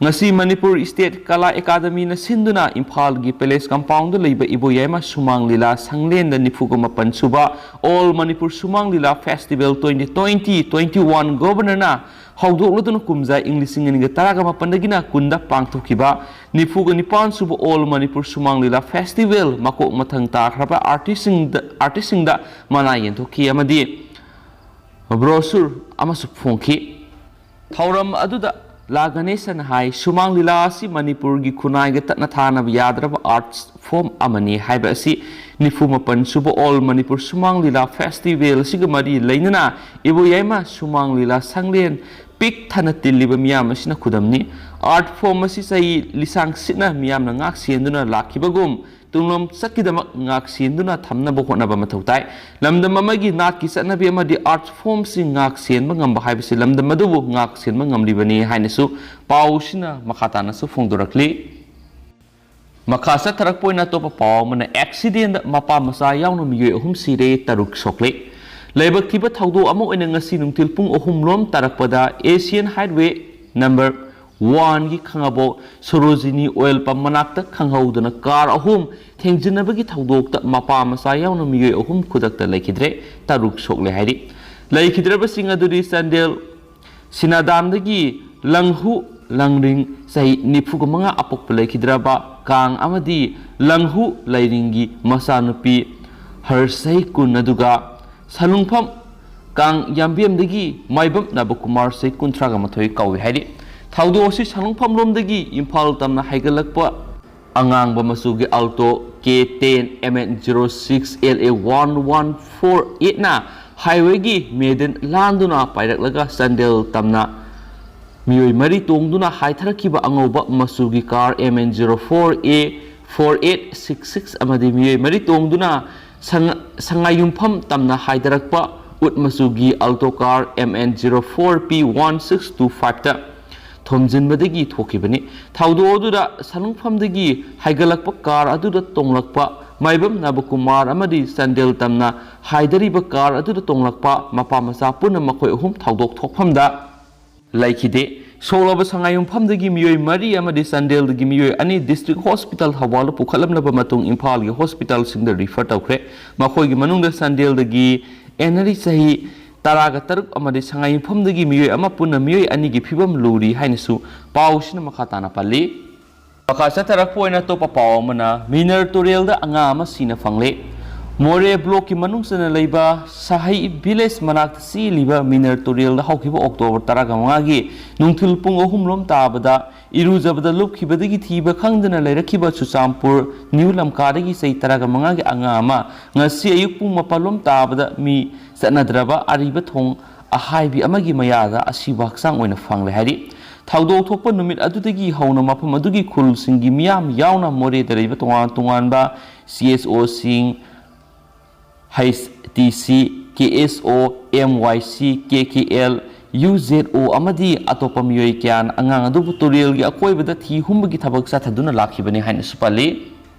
ꯉꯁꯤ ꯃꯅꯤꯄꯨꯔ State ꯀꯂꯥ ꯑꯦꯀꯥꯗꯃꯤꯅ ꯁꯤꯟꯗꯨꯅ ꯏꯝꯐꯥꯜꯒꯤ Palace Compoundꯗ ꯂꯩꯕ ꯏꯕꯣꯌꯥꯏꯃ ꯁꯨꯃꯥꯡ ꯂꯤꯂꯥ ꯁꯪꯂꯦꯟꯗ ꯅꯤꯐꯨꯒ ꯃꯥꯄꯟ ꯁꯨꯕ All Manipur ꯁꯨꯃꯥꯡ ꯂꯤꯂꯥ Festival twenty twenty twenty one Governorꯅ ꯍꯧꯗꯣꯛꯂꯗꯨꯅ ꯀꯨꯝꯖꯥ ꯏꯪ ꯂꯤꯁꯤꯡ ꯑꯅꯤꯒ ꯇꯔꯥꯒ ꯃꯥꯄꯟꯗꯒꯤꯅ ꯀꯨꯟꯗ ꯄꯥꯡꯊꯣꯛꯈꯤꯕ ꯅꯤꯐꯨꯒ ꯅꯤꯄꯥꯟ ꯁꯨꯕ All Manipur ꯁꯨꯃꯥꯡ ꯂꯤꯂꯥ Festival ꯃꯀꯣꯛ ꯃꯊꯪ ꯇꯥꯈ꯭ꯔꯕ artistꯁꯤꯡꯗ, artistꯁꯤꯡꯗ ꯃꯅꯥ ꯌꯦꯟꯊꯣꯛꯈꯤ ꯑꯃꯗꯤ brochure ꯑꯃꯁꯨ ꯐꯣꯡꯈꯤ꯫ ꯊꯧꯔꯝ ꯑꯗꯨꯗ ꯂꯥ ꯒꯅꯦꯁꯟ ꯍꯥꯏ, ꯁꯨꯃꯥꯡ ꯂꯤꯂꯥ ꯑꯁꯤ ꯃꯅꯤꯄꯨꯔꯒꯤ ꯈꯨꯟꯅꯥꯏꯒ ꯇꯠꯅ ꯊꯥꯅꯕ ꯌꯥꯗ꯭ꯔꯕ arts form ꯑꯃꯅꯤ ꯍꯥꯏꯕ ꯑꯁꯤ ꯅꯤꯐꯨ ꯃꯥꯄꯟ ꯁꯨꯕ All Manipur ꯁꯨꯃꯥꯡ ꯂꯤꯂꯥ Festival ꯑꯁꯤꯒ ꯃꯔꯤ ꯂꯩꯅꯅ ꯏꯕꯣꯌꯥꯏꯃ ꯁꯨꯃꯥꯡ ꯂꯤꯂꯥ ꯁꯪꯂꯦꯟ ꯄꯤꯛ ꯊꯟꯅ ꯇꯤꯜꯂꯤꯕ ꯃꯤꯌꯥꯝ ꯑꯁꯤꯅ ꯈꯨꯗꯝꯅꯤ꯫ Art form ꯑꯁꯤ ꯆꯍꯤ ꯂꯤꯁꯥꯡ ꯁꯤꯠꯅ ꯃꯤꯌꯥꯝꯅ ꯉꯥꯛ ꯁꯦꯟꯗꯨꯅ ꯂꯥꯛꯈꯤꯕꯒꯨꯝ ꯇꯨꯡꯂꯝ ꯆꯠꯀꯤꯗꯃꯛ ꯉꯥꯛ ꯁꯦꯟꯗꯨꯅ ꯊꯝꯅꯕ ꯍꯣꯠꯅꯕ ꯃꯊꯧ ꯇꯥꯏ꯫ ꯂꯝꯗꯝ ꯑꯃꯒꯤ ꯅꯥꯠꯀꯤ ꯆꯠꯅꯕꯤ ꯑꯃꯗꯤ art formꯁꯤꯡ ꯉꯥꯛ ꯁꯦꯟꯕ ꯉꯝꯕ ꯍꯥꯏꯕꯁꯤ ꯂꯝꯗꯝ ꯑꯗꯨꯕꯨ ꯉꯥꯛ ꯁꯦꯟꯕ ꯉꯝꯂꯤꯕꯅꯤ ꯍꯥꯏꯅꯁꯨ ꯄꯥꯎꯁꯤꯅ ꯃꯈꯥ ꯇꯥꯅꯁꯨ ꯐꯣꯡꯗꯣꯔꯛꯂꯤ꯫ ꯃꯈꯥ ꯆꯠꯊꯔꯛꯄ ꯑꯣꯏꯅ ꯑꯇꯣꯞꯄ ꯄꯥꯎ ꯑꯃꯅ, ꯑꯦꯛꯁꯤꯗꯦꯟꯗ ꯃꯄꯥ ꯃꯆꯥ ꯌꯥꯎꯅ ꯃꯤꯑꯣꯏ ꯑꯍꯨꯝ ꯁꯤꯔꯦ, ꯇꯔꯨꯛ ꯁꯣꯛꯂꯦ꯫ ꯂꯥꯏꯕꯛ ꯊꯤꯕ ꯊꯧꯗꯣꯛ ꯑꯃ ꯑꯣꯏꯅ ꯉꯁꯤ ꯅꯨꯡꯊꯤꯜ ꯄꯨꯡ ꯑꯍꯨꯝ ꯂꯣꯝ ꯇꯥꯔꯛꯄꯗ ꯑꯦꯁꯤꯌꯥꯟ ꯍꯥꯏꯠꯋꯦ ꯅꯝꯕꯔ ꯋꯥꯟꯒꯤ ꯈꯥꯉꯕꯣꯛ ꯁꯣꯔꯣꯖꯤꯅꯤ ꯑꯣꯏꯜ ꯄꯝ ꯃꯅꯥꯛꯇ ꯈꯪꯍꯧꯗꯅ ꯀꯥꯔ ꯑꯍꯨꯝ ꯊꯦꯡꯖꯤꯟꯅꯕꯒꯤ ꯊꯧꯗꯣꯛꯇ ꯃꯄꯥ ꯃꯆꯥ ꯌꯥꯎꯅ ꯃꯤꯑꯣꯏ ꯑꯍꯨꯝ ꯈꯨꯗꯛꯇ ꯂꯩꯈꯤꯗ꯭ꯔꯦ, ꯇꯔꯨꯛ ꯁꯣꯛꯂꯦ ꯍꯥꯏꯔꯤ꯫ ꯂꯩꯈꯤꯗ꯭ꯔꯕꯁꯤꯡ ꯑꯗꯨꯗꯤ ꯆꯥꯟꯗꯦꯜ ꯁꯤꯅꯥꯗꯥꯝꯗꯒꯤ ꯂꯪꯍꯨ ꯂꯪꯔꯤꯡ, ꯆꯍꯤ ꯅꯤꯐꯨꯒ ꯃꯉꯥ, ꯑꯄꯣꯛꯄ ꯂꯩꯈꯤꯗ꯭ꯔꯕ ꯀꯥꯡ ꯑꯃꯗꯤ ꯂꯪꯍꯨ ꯂꯩꯔꯤꯡꯒꯤ ꯃꯆꯥꯅꯨꯄꯤ ꯍꯔ, ꯆꯍꯤ ꯀꯨꯟ, ꯑꯗꯨꯒ ꯁꯂꯨꯡꯐꯝ ꯀꯥꯡ ꯌꯥꯝꯕꯦꯝꯗꯒꯤ ꯃꯥꯏꯕꯝ ꯅꯕꯀꯨꯃꯥꯔ, ꯆꯍꯤ ꯀꯨꯟꯊ꯭ꯔꯥꯒ ꯃꯥꯊꯣꯏ ꯀꯧꯏ ꯍꯥꯏꯔꯤ꯫ ꯊꯧꯗꯣꯛ ꯑꯁꯤ ꯁꯂꯨꯡꯐꯝ ꯂꯣꯝꯗꯒꯤ ꯏꯝꯐꯥꯜ ꯇꯝꯅ ꯍꯥꯏꯒꯠꯂꯛꯄ ꯑꯉꯥꯡꯕ ꯃꯆꯨꯒꯤ Alto K ten M N zero six L A one one four eight ꯅ ꯍꯥꯏꯋꯦꯒꯤ ꯃꯦꯗꯟ ꯂꯥꯟꯗꯨꯅ ꯄꯥꯏꯔꯛꯂꯒ ꯆꯥꯟꯗꯦꯜ ꯇꯝꯅ ꯃꯤꯑꯣꯏ ꯃꯔꯤ ꯇꯣꯡꯗꯨꯅ ꯍꯥꯏꯊꯔꯛꯈꯤꯕ ꯑꯉꯧꯕ ꯃꯆꯨꯒꯤ car M N zero four A four eight six six ꯑꯃꯗꯤ ꯃꯤꯑꯣꯏ ꯃꯔꯤ ꯇꯣꯡꯗꯨꯅ ꯁꯉ-, ꯁꯉꯥꯏꯌꯨꯝꯐꯝ ꯇꯝꯅ ꯍꯥꯏꯊꯔꯛꯄ ꯎꯠ ꯃꯆꯨꯒꯤ Alto car M N zero four P one six two five ꯇ ꯊꯣꯝꯖꯤꯟꯕꯗꯒꯤ ꯊꯣꯛꯈꯤꯕꯅꯤ꯫ ꯊꯧꯗꯣꯛ ꯑꯗꯨꯗ ꯁꯂꯨꯡꯐꯝꯗꯒꯤ ꯍꯥꯏꯒꯠꯂꯛꯄ ꯀꯥꯔ ꯑꯗꯨꯗ ꯇꯣꯡꯂꯛꯄ ꯃꯥꯏꯕꯝ ꯅꯕꯀꯨꯃꯥꯔ ꯑꯃꯗꯤ ꯆꯥꯟꯗꯦꯜ ꯇꯝꯅ ꯍꯥꯏꯗꯔꯤꯕ ꯀꯥꯔ ꯑꯗꯨꯗ ꯇꯣꯡꯂꯛꯄ ꯃꯄꯥ ꯃꯆꯥ ꯄꯨꯟꯅ ꯃꯈꯣꯏ ꯑꯍꯨꯝ ꯊꯧꯗꯣꯛ ꯊꯣꯛꯐꯝꯗ ꯂꯩꯈꯤꯗꯦ꯫ ꯁꯣꯛꯂꯕ ꯁꯉꯥꯏꯌꯨꯝꯐꯝꯗꯒꯤ ꯃꯤꯑꯣꯏ ꯃꯔꯤ ꯑꯃꯗꯤ ꯆꯥꯟꯗꯦꯜꯗꯒꯤ ꯃꯤꯑꯣꯏ ꯑꯅꯤ ꯗꯤꯁꯇ꯭ꯔꯤꯛ ꯍꯣꯁꯄꯤꯇꯥꯜ ꯊꯧꯕꯥꯜꯗ ꯄꯨꯈꯠꯂꯝꯂꯕ ꯃꯇꯨꯡ ꯏꯝꯐꯥꯜꯒꯤ ꯍꯣꯁꯄꯤꯇꯥꯜꯁꯤꯡꯗ ꯔꯤꯐꯔ ꯇꯧꯈ꯭ꯔꯦ꯫ ꯃꯈꯣꯏꯒꯤ ꯃꯅꯨꯡꯗ ꯆꯥꯟꯗꯦꯜꯗꯒꯤ ꯑꯦꯅꯔꯤ ꯆꯍꯤ ꯇꯔꯥꯒ ꯇꯔꯨꯛ ꯑꯃꯗꯤ ꯁꯉꯥꯏꯌꯨꯝꯐꯝꯗꯒꯤ ꯃꯤꯑꯣꯏ ꯑꯃ, ꯄꯨꯟꯅ ꯃꯤꯑꯣꯏ ꯑꯅꯤꯒꯤ ꯐꯤꯕꯝ ꯂꯨꯔꯤ ꯍꯥꯏꯅꯁꯨ ꯄꯥꯎꯁꯤꯅ ꯃꯈꯥ ꯇꯥꯅ ꯄꯜꯂꯤ꯫ ꯃꯈꯥ ꯆꯠꯊꯔꯛꯄ ꯑꯣꯏꯅ ꯑꯇꯣꯞꯄ ꯄꯥꯎ ꯑꯃꯅ, ꯃꯤꯅꯔ ꯇꯨꯔꯦꯜꯗ ꯑꯉꯥ ꯑꯃ ꯁꯤꯅ ꯐꯪꯂꯦ꯫ ꯃꯣꯔꯦ ꯕ꯭ꯂꯣꯛꯀꯤ ꯃꯅꯨꯡ ꯆꯟꯅ ꯂꯩꯕ ꯁꯍꯩ ꯚꯤꯂꯦꯖ ꯃꯅꯥꯛꯇ ꯆꯦꯜꯂꯤꯕ ꯃꯤꯅꯔ ꯇꯨꯔꯦꯜꯗ ꯍꯧꯈꯤꯕ ꯑꯣꯛꯇꯣꯕꯔ ꯇꯔꯥꯒ ꯃꯉꯥꯒꯤ ꯅꯨꯡꯊꯤꯜ ꯄꯨꯡ ꯑꯍꯨꯝ ꯂꯣꯝ ꯇꯥꯕꯗ ꯏꯔꯨꯖꯕꯗ ꯂꯨꯞꯈꯤꯕꯗꯒꯤ ꯊꯤꯕ ꯈꯪꯗꯅ ꯂꯩꯔꯛꯈꯤꯕ ꯆꯨꯔꯆꯥꯟꯄꯨꯔ ꯅ꯭ꯌꯨ ꯂꯝꯀꯥꯗꯒꯤ ꯆꯍꯤ ꯇꯔꯥꯒ ꯃꯉꯥꯒꯤ ꯑꯉꯥ ꯑꯃ ꯉꯁꯤ ꯑꯌꯨꯛ ꯄꯨꯡ ꯃꯥꯄꯜ ꯂꯣꯝ ꯇꯥꯕꯗ ꯃꯤ ꯆꯠꯅꯗ꯭ꯔꯕ ꯑꯔꯤꯕ ꯊꯣꯡ ꯑꯍꯥꯏꯕꯤ ꯑꯃꯒꯤ ꯃꯌꯥꯗ ꯑꯁꯤꯕ ꯍꯛꯆꯥꯡ ꯑꯣꯏꯅ ꯐꯪꯂꯦ ꯍꯥꯏꯔꯤ꯫ ꯊꯧꯗꯣꯛ ꯊꯣꯛꯄ ꯅꯨꯃꯤꯠ ꯑꯗꯨꯗꯒꯤ ꯍꯧꯅ ꯃꯐꯝ ꯑꯗꯨꯒꯤ ꯈꯨꯜꯁꯤꯡꯒꯤ ꯃꯤꯌꯥꯝ ꯌꯥꯎꯅ ꯃꯣꯔꯦꯗ ꯂꯩꯕ ꯇꯣꯉꯥꯟ ꯇꯣꯉꯥꯟꯕ C S O ꯁꯤꯡ, H T C, K S O, M Y C, K K L, U Z O ꯑꯃꯗꯤ ꯑꯇꯣꯞꯄ ꯃꯤꯑꯣꯏ ꯀꯌꯥꯅ ꯑꯉꯥꯡ ꯑꯗꯨꯕꯨ ꯇꯨꯔꯦꯜꯒꯤ ꯑꯀꯣꯏꯕꯗ ꯊꯤ ꯍꯨꯝꯕꯒꯤ ꯊꯕꯛ ꯆꯠꯊꯗꯨꯅ ꯂꯥꯛꯈꯤꯕꯅꯤ ꯍꯥꯏꯅꯁꯨ ꯄꯜꯂꯤ꯫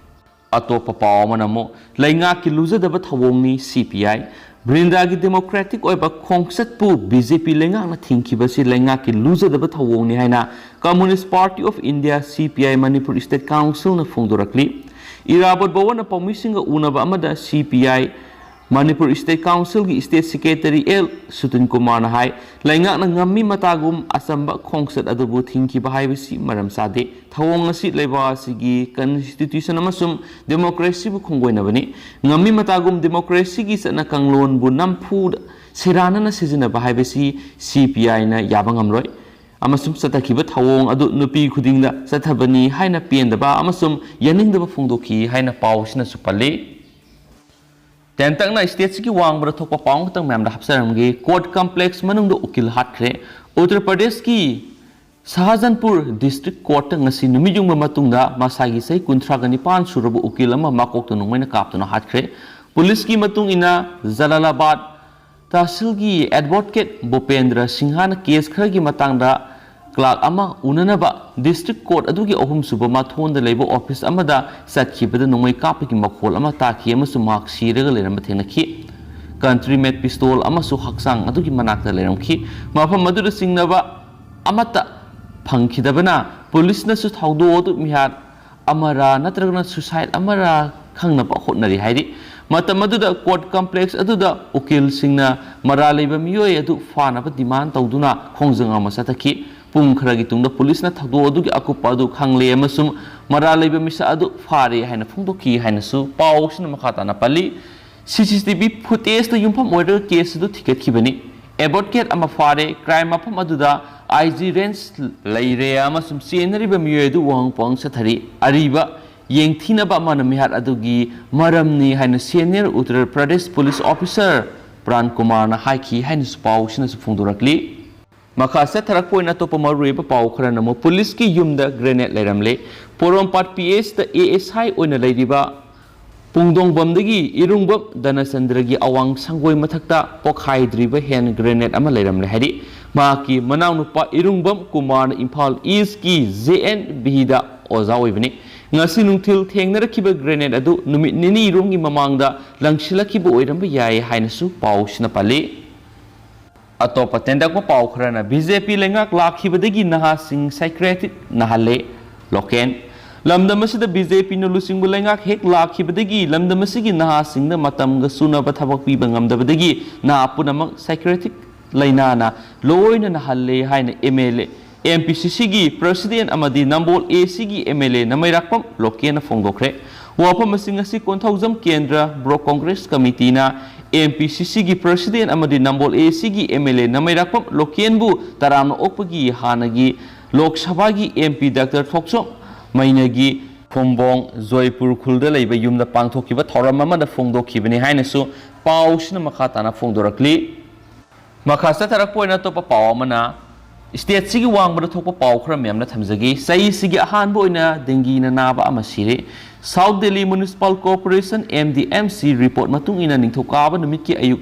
ꯑꯇꯣꯞꯄ ꯄꯥꯎ ꯑꯃꯅ ꯑꯃꯨꯛ ꯂꯩꯉꯥꯛꯀꯤ ꯂꯨꯖꯗꯕ ꯊꯧꯑꯣꯡꯅꯤ ꯁꯤ ꯄꯤ ꯑꯥꯏ꯫ ꯕ꯭ꯔꯤꯟꯗꯥꯒꯤ ꯗꯦꯃꯣꯀ꯭ꯔꯦꯇꯤꯛ ꯑꯣꯏꯕ ꯈꯣꯡꯆꯠꯄꯨ ꯕꯤ ꯖꯦ ꯄꯤ ꯂꯩꯉꯥꯛꯅ ꯊꯤꯡꯈꯤꯕꯁꯤ ꯂꯩꯉꯥꯛꯀꯤ ꯂꯨꯖꯗꯕ ꯊꯧꯑꯣꯡꯅꯤ ꯍꯥꯏꯅ Communist Party of India, ꯁꯤ ꯄꯤ ꯑꯥꯏ, ꯃꯅꯤꯄꯨꯔ ꯏꯁꯇꯦꯠ ꯀꯥꯎꯟꯁꯤꯜꯅ ꯐꯣꯡꯗꯣꯔꯛꯂꯤ꯫ ꯏꯔꯥꯕꯣꯠ ꯚꯋꯟꯅ ꯄꯥꯎꯃꯤꯁꯤꯡꯒ ꯎꯅꯕ ꯑꯃꯗ ꯁꯤ ꯄꯤ ꯑꯥꯏ ꯃꯅꯤꯄꯨꯔ ꯏꯁꯇꯦꯠ ꯀꯥꯎꯟꯁꯤꯜꯒꯤ ꯏꯁꯇꯦꯠ ꯁꯦꯀ꯭ꯔꯦꯇꯔꯤ ꯑꯦꯜ ꯁꯨꯇꯤꯟ ꯀꯨꯃꯥꯔꯅ ꯍꯥꯏ, ꯂꯩꯉꯥꯛꯅ ꯉꯝꯃꯤ ꯃꯇꯥꯒꯨꯝ ꯑꯆꯝꯕ ꯈꯣꯡꯆꯠ ꯑꯗꯨꯕꯨ ꯊꯤꯡꯈꯤꯕ ꯍꯥꯏꯕꯁꯤ ꯃꯔꯝ ꯆꯥꯗꯦ꯫ ꯊꯧꯑꯣꯡ ꯑꯁꯤ ꯂꯩꯕꯥꯛ ꯑꯁꯤꯒꯤ ꯀꯟꯁꯇꯤꯇ꯭ꯌꯨꯁꯟ ꯑꯃꯁꯨꯡ ꯗꯦꯃꯣꯀ꯭ꯔꯦꯁꯤꯕꯨ ꯈꯣꯡꯒꯣꯏꯅꯕꯅꯤ꯫ ꯉꯝꯃꯤ ꯃꯇꯥꯒꯨꯝ ꯗꯦꯃꯣꯀ꯭ꯔꯦꯁꯤꯒꯤ ꯆꯠꯅ ꯀꯥꯡꯂꯣꯟꯕꯨ ꯅꯝꯐꯨꯗ ꯁꯦꯔꯥꯟꯅꯅ ꯁꯤꯖꯤꯟꯅꯕ ꯍꯥꯏꯕꯁꯤ ꯁꯤ ꯄꯤ ꯑꯥꯏꯅ ꯌꯥꯕ ꯉꯝꯂꯣꯏ꯫ ꯑꯃꯁꯨꯡ ꯆꯠꯊꯈꯤꯕ ꯊꯧꯑꯣꯡ ꯑꯗꯨ ꯅꯨꯄꯤ ꯈꯨꯗꯤꯡꯗ ꯆꯠꯊꯕꯅꯤ ꯍꯥꯏꯅ ꯄꯦꯟꯗꯕ ꯑꯃꯁꯨꯡ ꯌꯥꯅꯤꯡꯗꯕ ꯐꯣꯡꯗꯣꯛꯈꯤ ꯍꯥꯏꯅ ꯄꯥꯎ ꯑꯁꯤꯅꯁꯨ ꯄꯜꯂꯤ꯫ ꯇꯦꯟꯇꯛꯅ ꯏꯁꯇꯦꯠꯁꯤꯒꯤ ꯋꯥꯡꯃꯗ ꯊꯣꯛꯄ ꯄꯥꯎ ꯑꯃꯈꯛꯇꯪ ꯃꯌꯥꯝꯗ ꯍꯥꯞꯆꯔꯝꯒꯦ꯫ ꯀꯣꯔꯠ ꯀꯝꯄ꯭ꯂꯦꯛꯁ ꯃꯅꯨꯡꯗ ꯎꯀꯤꯜ ꯍꯥꯠꯈ꯭ꯔꯦ꯫ ꯎꯠꯇꯔ ꯄ꯭ꯔꯗꯦꯁꯀꯤ ꯁꯍꯥꯖꯟꯄꯨꯔ ꯗꯤꯁꯇ꯭ꯔꯤꯛ ꯀꯣꯔꯠꯇ ꯉꯁꯤ ꯅꯨꯃꯤꯠ ꯌꯨꯡꯕ ꯃꯇꯨꯡꯗ ꯃꯁꯥꯒꯤ ꯆꯍꯤ ꯀꯨꯟꯊ꯭ꯔꯥꯒ ꯅꯤꯄꯥꯟ ꯁꯨꯔꯕ ꯎꯀꯤꯜ ꯑꯃ ꯃꯀꯣꯛꯇ ꯅꯣꯡꯃꯩꯅ ꯀꯥꯞꯇꯨꯅ ꯍꯥꯠꯈ꯭ꯔꯦ꯫ ꯄꯨꯂꯤꯁꯀꯤ ꯃꯇꯨꯡ ꯏꯟꯅ ꯖꯂꯥꯂꯥꯕꯥꯗ ꯇꯍꯁꯤꯜꯒꯤ ꯑꯦꯗꯚꯣꯀꯦꯠ ꯚꯨꯄꯦꯟꯗ꯭ꯔ ꯁꯤꯡꯍꯅ ꯀꯦꯁ ꯈꯔꯒꯤ ꯃꯇꯥꯡꯗ ꯀ꯭ꯂꯥꯔꯛ ꯑꯃ ꯎꯅꯅꯕ ꯗꯤꯁꯇ꯭ꯔꯤꯛ ꯀꯣꯔꯠ ꯑꯗꯨꯒꯤ ꯑꯍꯨꯝꯁꯨꯕ ꯃꯊꯣꯟꯗ ꯂꯩꯕ ꯑꯣꯐꯤꯁ ꯑꯃꯗ ꯆꯠꯈꯤꯕꯗ ꯅꯣꯡꯃꯩ ꯀꯥꯞꯄꯒꯤ ꯃꯈꯣꯜ ꯑꯃ ꯇꯥꯈꯤ ꯑꯃꯁꯨꯡ ꯃꯍꯥꯛ ꯁꯤꯔꯒ ꯂꯩꯔꯝꯕ ꯊꯦꯡꯅꯈꯤ꯫ ꯀꯟꯇ꯭ꯔꯤ ꯃꯦꯠ ꯄꯤꯁꯇꯣꯜ ꯑꯃꯁꯨ ꯍꯛꯆꯥꯡ ꯑꯗꯨꯒꯤ ꯃꯅꯥꯛꯇ ꯂꯩꯔꯝꯈꯤ꯫ ꯃꯐꯝ ꯑꯗꯨꯗ ꯆꯤꯡꯅꯕ ꯑꯃꯠꯇ ꯐꯪꯈꯤꯗꯕꯅ ꯄꯨꯂꯤꯁꯅꯁꯨ ꯊꯧꯗꯣꯛ ꯑꯗꯨ ꯃꯤꯍꯥꯠ ꯑꯃꯔꯥ ꯅꯠꯇ꯭ꯔꯒꯅ ꯁꯨꯁꯥꯏꯠ ꯑꯃꯔꯥ ꯈꯪꯅꯕ ꯍꯣꯠꯅꯔꯤ ꯍꯥꯏꯔꯤ꯫ ꯃꯇꯝ ꯑꯗꯨꯗ ꯀꯣꯔꯠ ꯀꯝꯄ꯭ꯂꯦꯛꯁ ꯑꯗꯨꯗ ꯎꯀꯤꯜꯁꯤꯡꯅ ꯃꯔꯥꯜ ꯂꯩꯕ ꯃꯤꯑꯣꯏ ꯑꯗꯨ ꯐꯥꯅꯕ ꯗꯤꯃꯥꯟ ꯇꯧꯗꯨꯅ ꯈꯣꯡꯖꯪ ꯑꯃ ꯆꯠꯊꯈꯤ꯫ ꯄꯨꯡ ꯈꯔꯒꯤ ꯇꯨꯡꯗ ꯄꯨꯂꯤꯁꯅ ꯊꯧꯗꯣꯛ ꯑꯗꯨꯒꯤ ꯑꯀꯨꯞꯄ ꯑꯗꯨ ꯈꯪꯂꯦ ꯑꯃꯁꯨꯡ ꯃꯔꯥꯜ ꯂꯩꯕ ꯃꯤꯁꯛ ꯑꯗꯨ ꯐꯥꯔꯦ ꯍꯥꯏꯅ ꯐꯣꯡꯗꯣꯛꯈꯤ ꯍꯥꯏꯅꯁꯨ ꯄꯥꯎ ꯑꯁꯤꯅ ꯃꯈꯥ ꯇꯥꯅ ꯄꯜꯂꯤ꯫ ꯁꯤ ꯁꯤ ꯇꯤ ꯚꯤ ꯐꯨꯇꯦꯖꯇ ꯌꯨꯝꯐꯝ ꯑꯣꯏꯔꯒ ꯀꯦꯁ ꯑꯗꯨ ꯊꯤꯒꯠꯈꯤꯕꯅꯤ꯫ ꯑꯦꯗꯚꯣꯀꯦꯠ ꯑꯃ ꯐꯥꯔꯦ꯫ ꯀ꯭ꯔꯥꯏꯝ ꯃꯐꯝ ꯑꯗꯨꯗ ꯑꯥꯏ ꯖꯤ ꯔꯦꯟꯖ ꯂꯩꯔꯦ ꯑꯃꯁꯨꯡ ꯆꯦꯟꯅꯔꯤꯕ ꯃꯤꯑꯣꯏ ꯑꯗꯨ ꯋꯥꯍꯪ ꯄꯥꯎꯍꯪ ꯆꯠꯊꯔꯤ꯫ ꯑꯔꯤꯕ ꯌꯦꯡꯊꯤꯅꯕ ꯑꯃꯅ ꯃꯤꯍꯥꯠ ꯑꯗꯨꯒꯤ ꯃꯔꯝꯅꯤ ꯍꯥꯏꯅ senior Uttar Pradesh police officer PRAN ꯀꯨꯃꯥꯔꯅ ꯍꯥꯏꯈꯤ ꯍꯥꯏꯅꯁꯨ ꯄꯥꯎ ꯑꯁꯤꯅꯁꯨ ꯐꯣꯡꯗꯣꯔꯛꯂꯤ꯫ ꯃꯈꯥ ꯆꯠꯊꯔꯛꯄ ꯑꯣꯏꯅ ꯑꯇꯣꯞꯄ ꯃꯔꯨꯑꯣꯏꯕ ꯄꯥꯎ ꯈꯔꯅ ꯑꯃꯨꯛ ꯄꯨꯂꯤꯁꯀꯤ ꯌꯨꯝꯗ grenade ꯂꯩꯔꯝꯂꯦ꯫ Porompat P ꯑꯦꯁꯇ A S ꯑꯥꯏ ꯑꯣꯏꯅ ꯂꯩꯔꯤꯕ ꯄꯨꯡꯗꯣꯡꯕꯝꯗꯒꯤ ꯏꯔꯨꯡꯕꯝ ꯙꯅꯆꯟꯗ꯭ꯔꯒꯤ ꯑꯋꯥꯡ ꯁꯪꯒꯣꯏ ꯃꯊꯛꯇ ꯄꯣꯈꯥꯏꯗ꯭ꯔꯤꯕ ꯍꯦꯟ ꯒ꯭ꯔꯦꯅꯦꯗ ꯑꯃ ꯂꯩꯔꯝꯂꯦ ꯍꯥꯏꯔꯤ꯫ ꯃꯍꯥꯛꯀꯤ ꯃꯅꯥꯎꯅꯨꯄꯥ ꯏꯔꯨꯡꯕꯝ ꯀꯨꯃꯥꯔꯅ ꯏꯝꯐꯥꯜ ꯏꯁꯀꯤ ꯖꯦ ꯑꯦꯟ ꯚꯤꯗ ꯑꯣꯖꯥ ꯑꯣꯏꯕꯅꯤ꯫ ꯉꯁꯤ ꯅꯨꯡꯊꯤꯜ ꯊꯦꯡꯅꯔꯛꯈꯤꯕ ꯒ꯭ꯔꯦꯅꯦꯗ ꯑꯗꯨ ꯅꯨꯃꯤꯠ ꯅꯤꯅꯤꯔꯣꯝꯒꯤ ꯃꯃꯥꯡꯗ ꯂꯪꯁꯤꯜꯂꯛꯈꯤꯕ ꯑꯣꯏꯔꯝꯕ ꯌꯥꯏ ꯍꯥꯏꯅꯁꯨ ꯄꯥꯎꯁꯤꯅ ꯄꯜꯂꯤ꯫ ꯑꯇꯣꯞꯄ ꯇꯦꯟꯗꯛꯄ ꯄꯥꯎ ꯈꯔꯅ ꯕꯤ ꯖꯦ ꯄꯤ ꯂꯩꯉꯥꯛ ꯂꯥꯛꯈꯤꯕꯗꯒꯤ ꯅꯍꯥꯁꯤꯡ ꯁꯥꯏꯀ꯭ꯔꯦꯇꯤꯛ ꯅꯥꯍꯜꯂꯦ꯫ ꯂꯣꯀꯦꯟ꯫ ꯂꯝꯗꯝ ꯑꯁꯤꯗ ꯕꯤ ꯖꯦ ꯄꯤꯅ ꯂꯨꯆꯤꯡꯕ ꯂꯩꯉꯥꯛ ꯍꯦꯛ ꯂꯥꯛꯈꯤꯕꯗꯒꯤ ꯂꯝꯗꯝ ꯑꯁꯤꯒꯤ ꯅꯍꯥꯁꯤꯡꯗ ꯃꯇꯝꯒ ꯆꯨꯅꯕ ꯊꯕꯛ ꯄꯤꯕ ꯉꯝꯗꯕꯗꯒꯤ ꯅꯍꯥ ꯄꯨꯝꯅꯃꯛ ꯁꯥꯏꯀ꯭ꯔꯦꯇꯤꯛ ꯂꯥꯏꯅꯥꯅ ꯂꯣꯏꯅ ꯅꯥꯍꯜꯂꯦ ꯍꯥꯏꯅ M L A, M P ꯁꯤ ꯁꯤꯒꯤ ꯄ꯭ꯔꯁꯤꯗꯦꯟ ꯑꯃꯗꯤ ꯅꯝꯕꯣꯜ ꯑꯦ ꯁꯤꯒꯤ ꯑꯦꯝ ꯑꯦꯜ ꯑꯦ ꯅꯃꯩꯔꯥꯛꯄꯝ ꯂꯣꯀꯦꯟꯅ ꯐꯣꯡꯗꯣꯛꯈ꯭ꯔꯦ꯫ ꯋꯥꯐꯝ ꯑꯁꯤꯡ ꯑꯁꯤ ꯀꯣꯟꯊꯧꯖꯝ ꯀꯦꯟꯗ꯭ꯔ ꯕ꯭ꯂꯣꯛ ꯀꯣꯡꯒ꯭ꯔꯦꯁ ꯀꯃꯤꯇꯤꯅ ꯑꯦꯝ ꯄꯤ ꯁꯤ ꯁꯤꯒꯤ ꯄ꯭ꯔꯁꯤꯗꯦꯟ ꯑꯃꯗꯤ ꯅꯝꯕꯣꯜ ꯑꯦ ꯁꯤꯒꯤ ꯑꯦꯝ ꯑꯦꯜ ꯑꯦ ꯅꯃꯩꯔꯥꯛꯄꯝ ꯂꯣꯀꯦꯟꯕꯨ ꯇꯔꯥꯝꯅ ꯑꯣꯛꯄꯒꯤ ꯍꯥꯟꯅꯒꯤ ꯂꯣꯛ ꯁꯚꯥꯒꯤ ꯑꯦꯝ ꯄꯤ ꯗꯥꯛꯇꯔ ꯊꯣꯛꯆꯣꯝ ꯃꯩꯅꯒꯤ ꯈꯣꯝꯕꯣꯡ ꯖꯣꯏꯄꯨꯔ ꯈꯨꯜꯗ ꯂꯩꯕ ꯌꯨꯝꯗ ꯄꯥꯡꯊꯣꯛꯈꯤꯕ ꯊꯧꯔꯝ ꯑꯃꯗ ꯐꯣꯡꯗꯣꯛꯈꯤꯕꯅꯤ ꯍꯥꯏꯅꯁꯨ ꯄꯥꯎꯁꯤꯅ ꯃꯈꯥ ꯇꯥꯅ ꯐꯣꯡꯗꯣꯔꯛꯂꯤ꯫ ꯃꯈꯥ ꯆꯠꯊꯔꯛꯄ ꯑꯣꯏꯅ ꯑꯇꯣꯞꯄ ꯄꯥꯎ ꯑꯃꯅ, ꯁ꯭ꯇꯦꯠꯁꯤꯒꯤ ꯋꯥꯡꯃꯗ ꯊꯣꯛꯄ ꯄꯥꯎ ꯈꯔ ꯃꯌꯥꯝꯅ ꯊꯝꯖꯒꯦ꯫ ꯆꯍꯤꯁꯤꯒꯤ ꯑꯍꯥꯟꯕ ꯑꯣꯏꯅ ꯗꯦꯡꯒꯤꯅ ꯅꯥꯕ ꯑꯃ ꯁꯤꯔꯦ꯫ South Delhi municipal corporation, M D M C, report ꯃꯇꯨꯡ ꯏꯟꯅ ꯅꯤꯡꯊꯧꯀꯥꯕ ꯅꯨꯃꯤꯠꯀꯤ ꯑꯌꯨꯛ,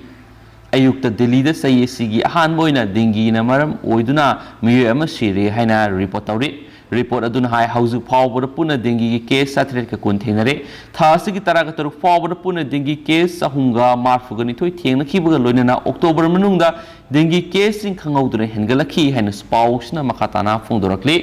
ꯑꯌꯨꯛꯇ ꯗꯦꯜꯂꯤꯗ ꯆꯍꯤꯁꯤꯒꯤ ꯑꯍꯥꯟꯕ ꯑꯣꯏꯅ ꯗꯦꯡꯒꯤꯅ ꯃꯔꯝ ꯑꯣꯏꯗꯨꯅ ꯃꯤꯑꯣꯏ ꯑꯃ ꯁꯤꯔꯦ ꯍꯥꯏꯅ ꯔꯤꯄꯣꯔꯠ ꯇꯧꯔꯤ꯫ ꯔꯤꯄꯣꯔꯠ ꯑꯗꯨꯅ ꯍꯥꯏ, ꯍꯧꯖꯤꯛ ꯐꯥꯎꯕꯗ ꯄꯨꯟꯅ ꯗꯦꯡꯒꯤꯒꯤ ꯀꯦꯁ ꯆꯥꯇꯔꯦꯠꯀ ꯀꯨꯟ ꯊꯦꯡꯅꯔꯦ꯫ ꯊꯥ ꯑꯁꯤꯒꯤ ꯇꯔꯥꯒ ꯇꯔꯨꯛ ꯐꯥꯎꯕꯗ ꯄꯨꯟꯅ ꯗꯦꯡꯒꯤ ꯀꯦꯁ ꯆꯍꯨꯝꯒ ꯃꯔꯤꯐꯨꯒ ꯅꯤꯊꯣꯏ ꯊꯦꯡꯅꯈꯤꯕꯒ ꯂꯣꯏꯅꯅ ꯑꯣꯛꯇꯣꯕꯔ ꯃꯅꯨꯡꯗ ꯗꯦꯡꯒꯤ ꯀꯦꯁꯁꯤꯡ ꯈꯪꯍꯧꯗꯅ ꯍꯦꯟꯒꯠꯂꯛꯈꯤ ꯍꯥꯏꯅꯁꯨ ꯄꯥꯎꯁꯤꯅ ꯃꯈꯥ ꯇꯥꯅ ꯐꯣꯡꯗꯣꯔꯛꯂꯤ꯫